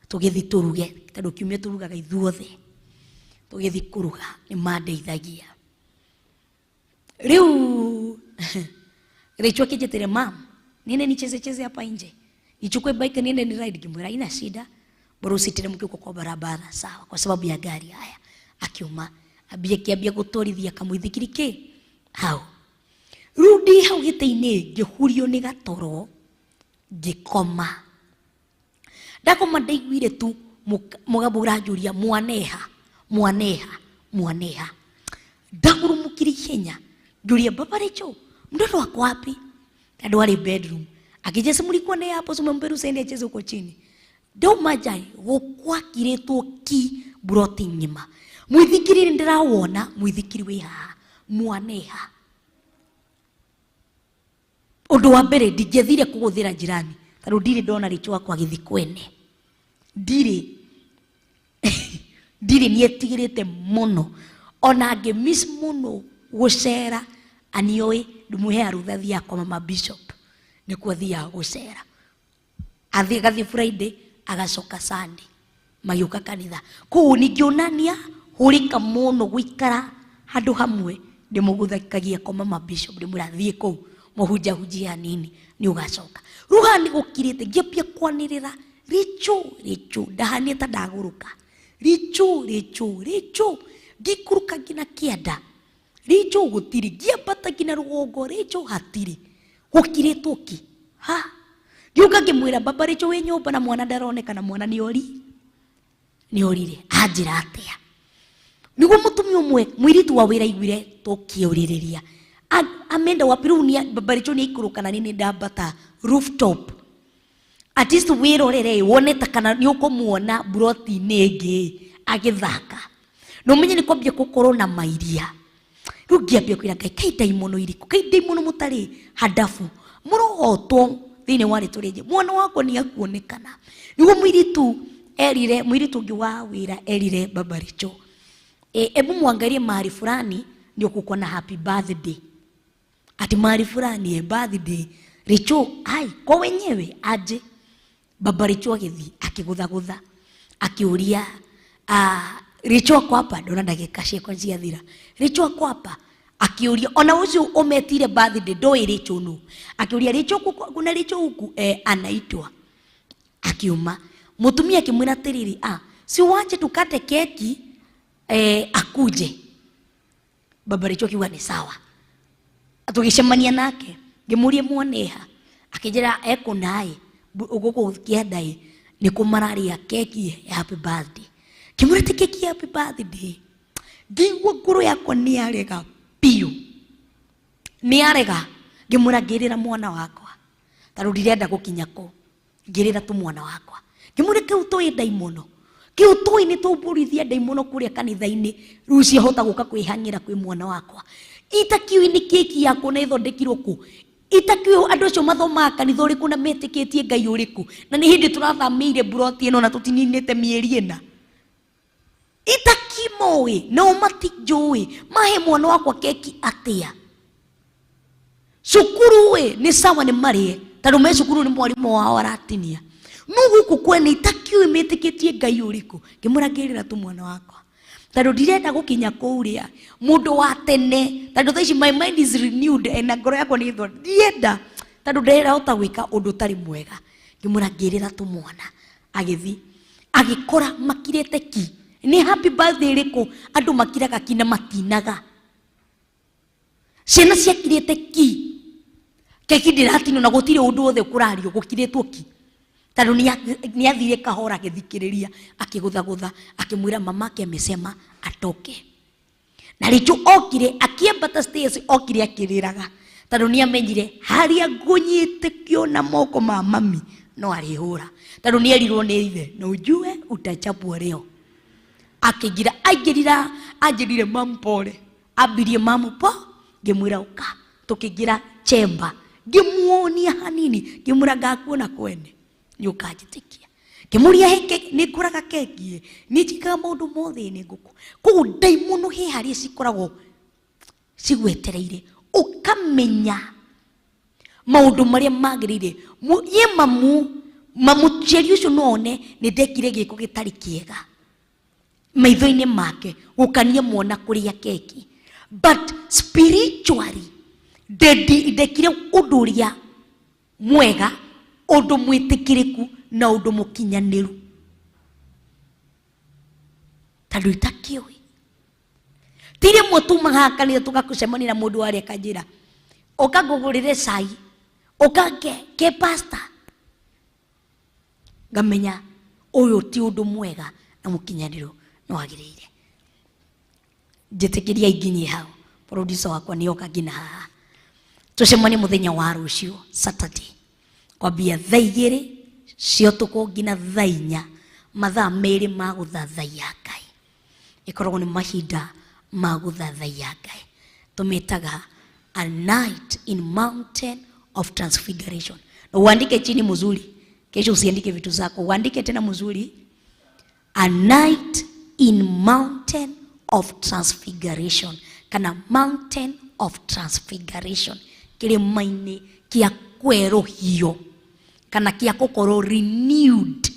tũgĩthiĩ tũruge, tondũ kiumia tũrugaga ithuothe. Tũgĩthiĩ kũruga, nĩ mandeithagia. Rĩu Rachel akĩnjĩtĩre, mam, niende nicheze cheze hapa nje, nichukue bike niende ni ride. Ngĩmwĩra haina shida, bora usiteremke huko kwa barabara, sawa, kwa sababu ya gari. Haya, akiuma ambia kiambia gũtwarithia kamũithikiri kĩ hau. Rĩu ndĩ hau gĩtĩ-inĩ ngĩhurio nĩ gatoro ngĩkoma. Ndakoma ndaiguire tu mũgambo ũranjũria mwaneha, mwaneha, mwaneha. Ndagurumũkire ihenya ngĩũria baba Rachel, mtoto wako wapi? Tondũ arĩ bedroom. Akĩnjĩra si mlikuwa naye hapo, si umempe ruhusa aende acheze huko chini. Ndauma nja gũkwakirĩtwo ki mburoti ng'ima. Mũithikiri nĩ ndĩrawona, mũithikiri wĩ haha, mwaneha. Ũndũ wa mbere ndingĩathire kũgũthĩra jirani, tondũ ndirĩ ndona Rachel wakwa agĩthiĩ kwene. Ndirĩ. Ndirĩ, nĩetigĩrĩte mũno. Ona angĩ miss mũno gũcera, anioĩ ndĩmũheaga rũtha athiaga kwa mama bishop, nĩkuo athiaga gũcera. Athiĩ agathiĩ Friday, agacoka Sunday, magĩũka kanitha. Koguo ningĩonania hũrĩka mũno gũikara handũ hamwe, ndĩmũgũthakagia kwa mama bishop, ndĩmwĩra thiĩ kũu mũhunjahunjie hanini, nĩ ũgacoka. Rĩu haha nĩ gũkirĩte, ngĩambia kwanĩrĩra Rĩcho, Rĩcho, ndahanie ta ndagũrũka. Rĩcho, Rĩcho, Rĩcho, ngĩikũrũka nginya kĩanda. Rĩcho gũtirĩ, ngĩambata nginya rũgongo, Rĩcho hatirĩ. Gũkirĩtwo ki. Ha! Ngĩũka ngĩmwĩra baba Rĩcho wĩ nyũmba na mwana ndaroneka na mwana nĩ ori. Nĩ orire. Anjĩra atĩa? Nĩguo mũtumia ũmwe mũirĩtu wa wĩra aiguire tũkĩũrĩrĩria. Ameenda wapi rĩu nĩ baba Rĩcho nĩ aikũrũka na niĩ nĩ ndambata rooftop. At least wĩrorere wone ta kana nĩ ũkũmuona mburoti-inĩ ĩngĩ agĩthaka. Na ũmenye nĩ kwambia gũkorwo na mairia. Rĩu ngĩambia kwĩra Ngai, kai ndaimono irĩkũ? Kai ndaimono mũtarĩ handabu? Mũrohotwo thĩinĩ wa rĩtwa rĩa Jesũ. Mwana wakwa nĩ akuonekana. Nĩguo mũirĩtu erire, mũirĩtu ũngĩ wa wĩra erire baba Rĩcho, ebu mwangalie mahali fulani ndio kuko na happy birthday. Ati mahali fulani birthday. Rĩcho, ai, kwa wenyewe aje. Baba Rĩcho agĩthiĩ akĩgũthagũtha akĩũria, Rĩcho ako hapa? Ndona ndagĩka ciakwa ciathira. Rĩcho ako hapa? Akĩũria ona ũcio ũmetire birthday ndoĩ Rĩcho nũ. Akĩũria Rĩcho kuna Rĩcho huku? Anaitwa. Akiuma. Mũtumia akĩmwĩra atĩrĩrĩ, si uache tukate keki, akuje. Baba Rĩcho akiuga nĩ sawa. Tũgĩcemania nake, ngĩmũria mwaneha, akĩnjĩra ekũnaĩ, gũkũ kĩanda-ĩ, nĩ kũ mararĩa keki ya happy birthday. Ngĩmwĩra ti keki ya happy birthday. Ngĩigua ngoro yakwa nĩ yarega biũ. Nĩ yarega. Ngĩmwĩra ngĩrĩra mwana wakwa. Tondũ ndirenda gũkinya kũu. Ngĩrĩra tu mwana wakwa. Ngĩmwĩra kĩu tũĩ ndaimono. Kĩu tũĩ nĩ tũmbũrithia ndaimono kũrĩa kanitha-inĩ. Rĩu ciahota gũka kwĩhang'ĩra kwĩ mwana wakwa. Itakiũĩ nĩ keki yakwa na ĩthondekirwo kũ. Itakiũĩ andũ acio mathomaga kanitha ũrĩkũ na metĩkĩtie Ngai ũrĩkũ. Na nĩ hĩndĩ tũrathamĩire mburoti ĩno na tũtininĩte mĩeri ĩna. Itakimoĩ nao matinjũĩ mahe mwana wakwa keki atĩa. Cukuru ĩ nĩ sawa nĩ marĩe tondũ me cukuru nĩ mwarimũ wao aratinia. No gũkũ kwene itakiũĩ metĩkĩtie Ngai ũrĩkũ. Ngĩmwĩra ngĩrĩra tu mwana wakwa. Tondũ ndirenda gũkinya kũu rĩa mũndũ wa tene. Tondũ thaa ici my mind is renewed na ngoro yakwa nĩ ĩthondeketwo. Ndirenda tondũ ndirahota gwĩka ũndũ ũtarĩ mwega. Ngĩmwĩra ngĩrĩra tu mwana. Agĩthiĩ agĩkora makirĩte ki. Nĩ happy birthday ĩrĩkũ andũ makiraga ki na matinaga. Ciana ciakirĩte ki. Keki ndĩratinwo na gũtirĩ ũndũ wothe kũrario, gũkirĩtwo ki. Tondũ nĩ athire kahora agĩthikĩrĩria, akĩgũthagũtha, akĩmwĩra mamake amesema atoke. Na Rĩcho okire akĩambata stairs, okire akĩrĩraga tondũ nĩ amenyire harĩa ngũnyitĩkio na moko ma mami no arĩhũra, tondũ nĩ erirwo nĩ ithe na ujue utachapwa leo. Akĩnjĩra, aingĩrira, anjĩrire mamu pole, ambirie mamu po, ngĩmwĩra ũka, tũkĩingĩra chamber, ngĩmuonia hanini, ngĩmwĩra ngakuona kwene nĩ ũkanjĩtĩkia. Ngĩmũria he nĩ ngũraga keki ĩ, nĩ njĩkaga maũndũ mothe nĩ ngũkũ. Koguo ndaimono he harĩa cikoragwo cigwetereire, ũkamenya maũndũ marĩa magĩrĩire. Ye mamu, mamu ciari ũcio no one nĩ ndekire gĩko gĩtarĩ kĩega maitho-inĩ make gũkania mwana kũrĩa keki, but spiritually ndekire ũndũ ũrĩa mwega, ũndũ mwĩtĩkĩrĩku na ũndũ mũkinyanĩru, tondũ itakĩũĩ. Ti rĩmwe tumaga kanitha tũgacemania na mũndũ warĩa akanjĩra ũka ngũgũrĩre cai, ũka ke pastor, ngamenya ũyũ ti ũndũ mwega na mũkinyanĩru no wagĩrĩire. Njĩtĩkĩria nginyie hau, producer wakwa nĩ oka nginya haha. Tũcemanie mũthenya wa rũciũ Saturday kwambia thaa igĩrĩ cia ũtukũ nginya thaa inya, mathaa merĩ ma gũthathaiya Ngai. Ĩkoragwo nĩ mahinda ma gũthathaiya Ngai, tũmetaga a night in mountain of transfiguration. Na uandike chini mzuri, kesho usiandike vitu zako, uandike tena mzuri, a night in mountain of transfiguration, kana mountain of transfiguration, kĩrĩma-inĩ kĩa kwerũhio kana kĩa gũkorwo renewed.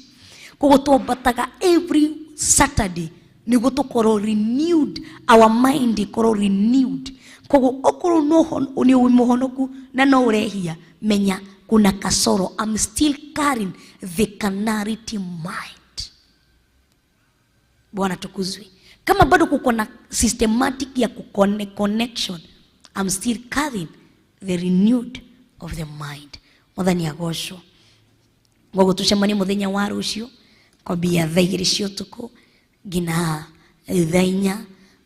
Koguo twambataga every Saturday nĩguo tũkorwo renewed, our mind ĩkorwo renewed. Koguo okorwo nĩ wĩ mũhonoku na no ũrehia, menya Kuna kasoro. I'm still carrying the carnality mind. Bwana tukuzwe. Kama bado kuko na systematic ya connection, I'm still carrying the renewed of the mind. Mwathani agocwo. Ngoguo tucemanie muthenya wa rucio kwambia thaa igĩrĩ cia ũtukũ nginya thaa inya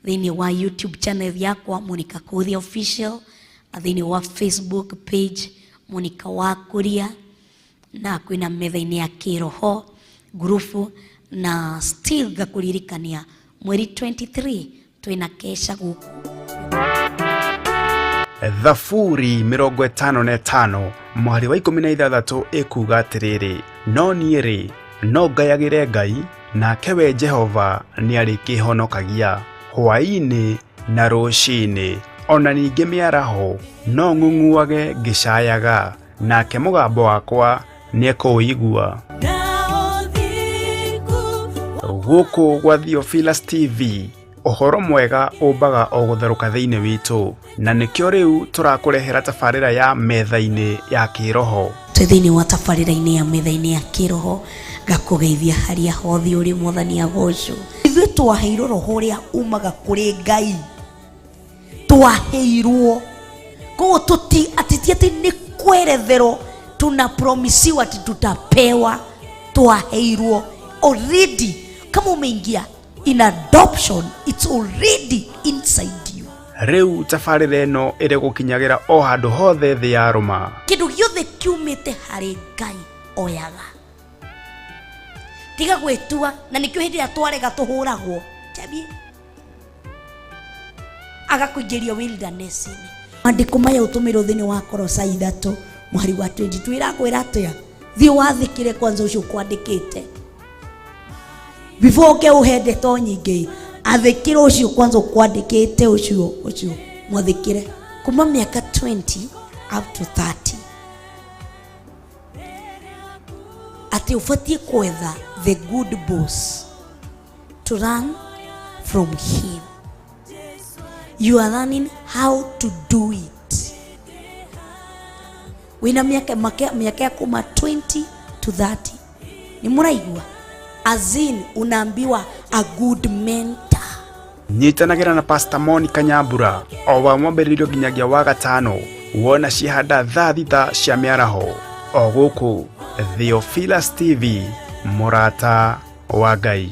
thĩinĩ wa YouTube channel yakwa Monica Kuria Official, thĩinĩ wa Facebook page Monica wa Kuria, na kwĩna metha-inĩ ya kĩroho ngurubu, na still ngakũririkania mweri 23 twĩna kesha gũkũ. Thaburi 55 mwari wa 16 ĩkuga atĩrĩrĩ, no niĩ rĩ, no ngayagĩre Ngai, nake we Jehova nĩarĩkĩhonokagia hwaĩ-inĩ na rũcinĩ, ona ningĩ mĩaraho no ng'ung'uage ngĩcayaga, nake mũgambo wakwa nĩekũũigua. Gũkũ gwa Theophilus TV, ũhoro mwega ũmbaga o gũtherũka thĩinĩ witũ, na nĩkĩo rĩu tũrakũrehera tabarĩra ya metha-inĩ ya kĩroho. Twĩ thĩinĩ wa tabarĩra-inĩ ya metha-inĩ ya kĩroho, ngakũgeithia harĩa hothe ũrĩ, Mwathani agocwo. Ithuĩ twaheirwo roho ũrĩa umaga kũrĩ Ngai, twaheirwo koguo tũti atĩ ti atĩ nĩ kweretherwo tunapromisiwa ati tutapewa, twaheirwo already. Kama umeingia in adoption, it's already inside you. Rĩu tabarĩra ĩno ĩrĩ gũkinyagĩra o handũ hothe thĩ ya rũma. Kĩndũ gĩothe kiumĩte harĩ Ngai oyaga, tiga gwĩtua. Na nĩkĩo hĩndĩ ĩrĩa twarega tũhũragwo Jamie agakũingĩria wilderness-inĩ. Maandĩko maya ũtũmĩrwo thĩinĩ wa Kolosai 3 mũhari wa 22 ĩrakwĩra atĩa? Thiĩ wathĩkĩre kwanza ũcio ũkwandĩkĩte before ũke ũhe ndeto nyingĩ. Athĩkĩre ũcio kwanza ũkwandĩkĩte, ũcio ũcio mwathĩkĩre. Kuma mĩaka 20 up to 30 atĩ ũbatiĩ kwetha the good boss, to run from him. You are learning how to do it wĩna mĩaka mĩaka ya kuma 20 to 30. Nĩ mũraigua? As in unaambiwa a good mentor. Nyitanagĩra na Pastor Monica Nyambura o wa mwambĩrĩrio nginyagia wa gatano, wona cihanda thaa 6 cia mĩaraho, o gũkũ Theophilus TV, mũrata wa Ngai.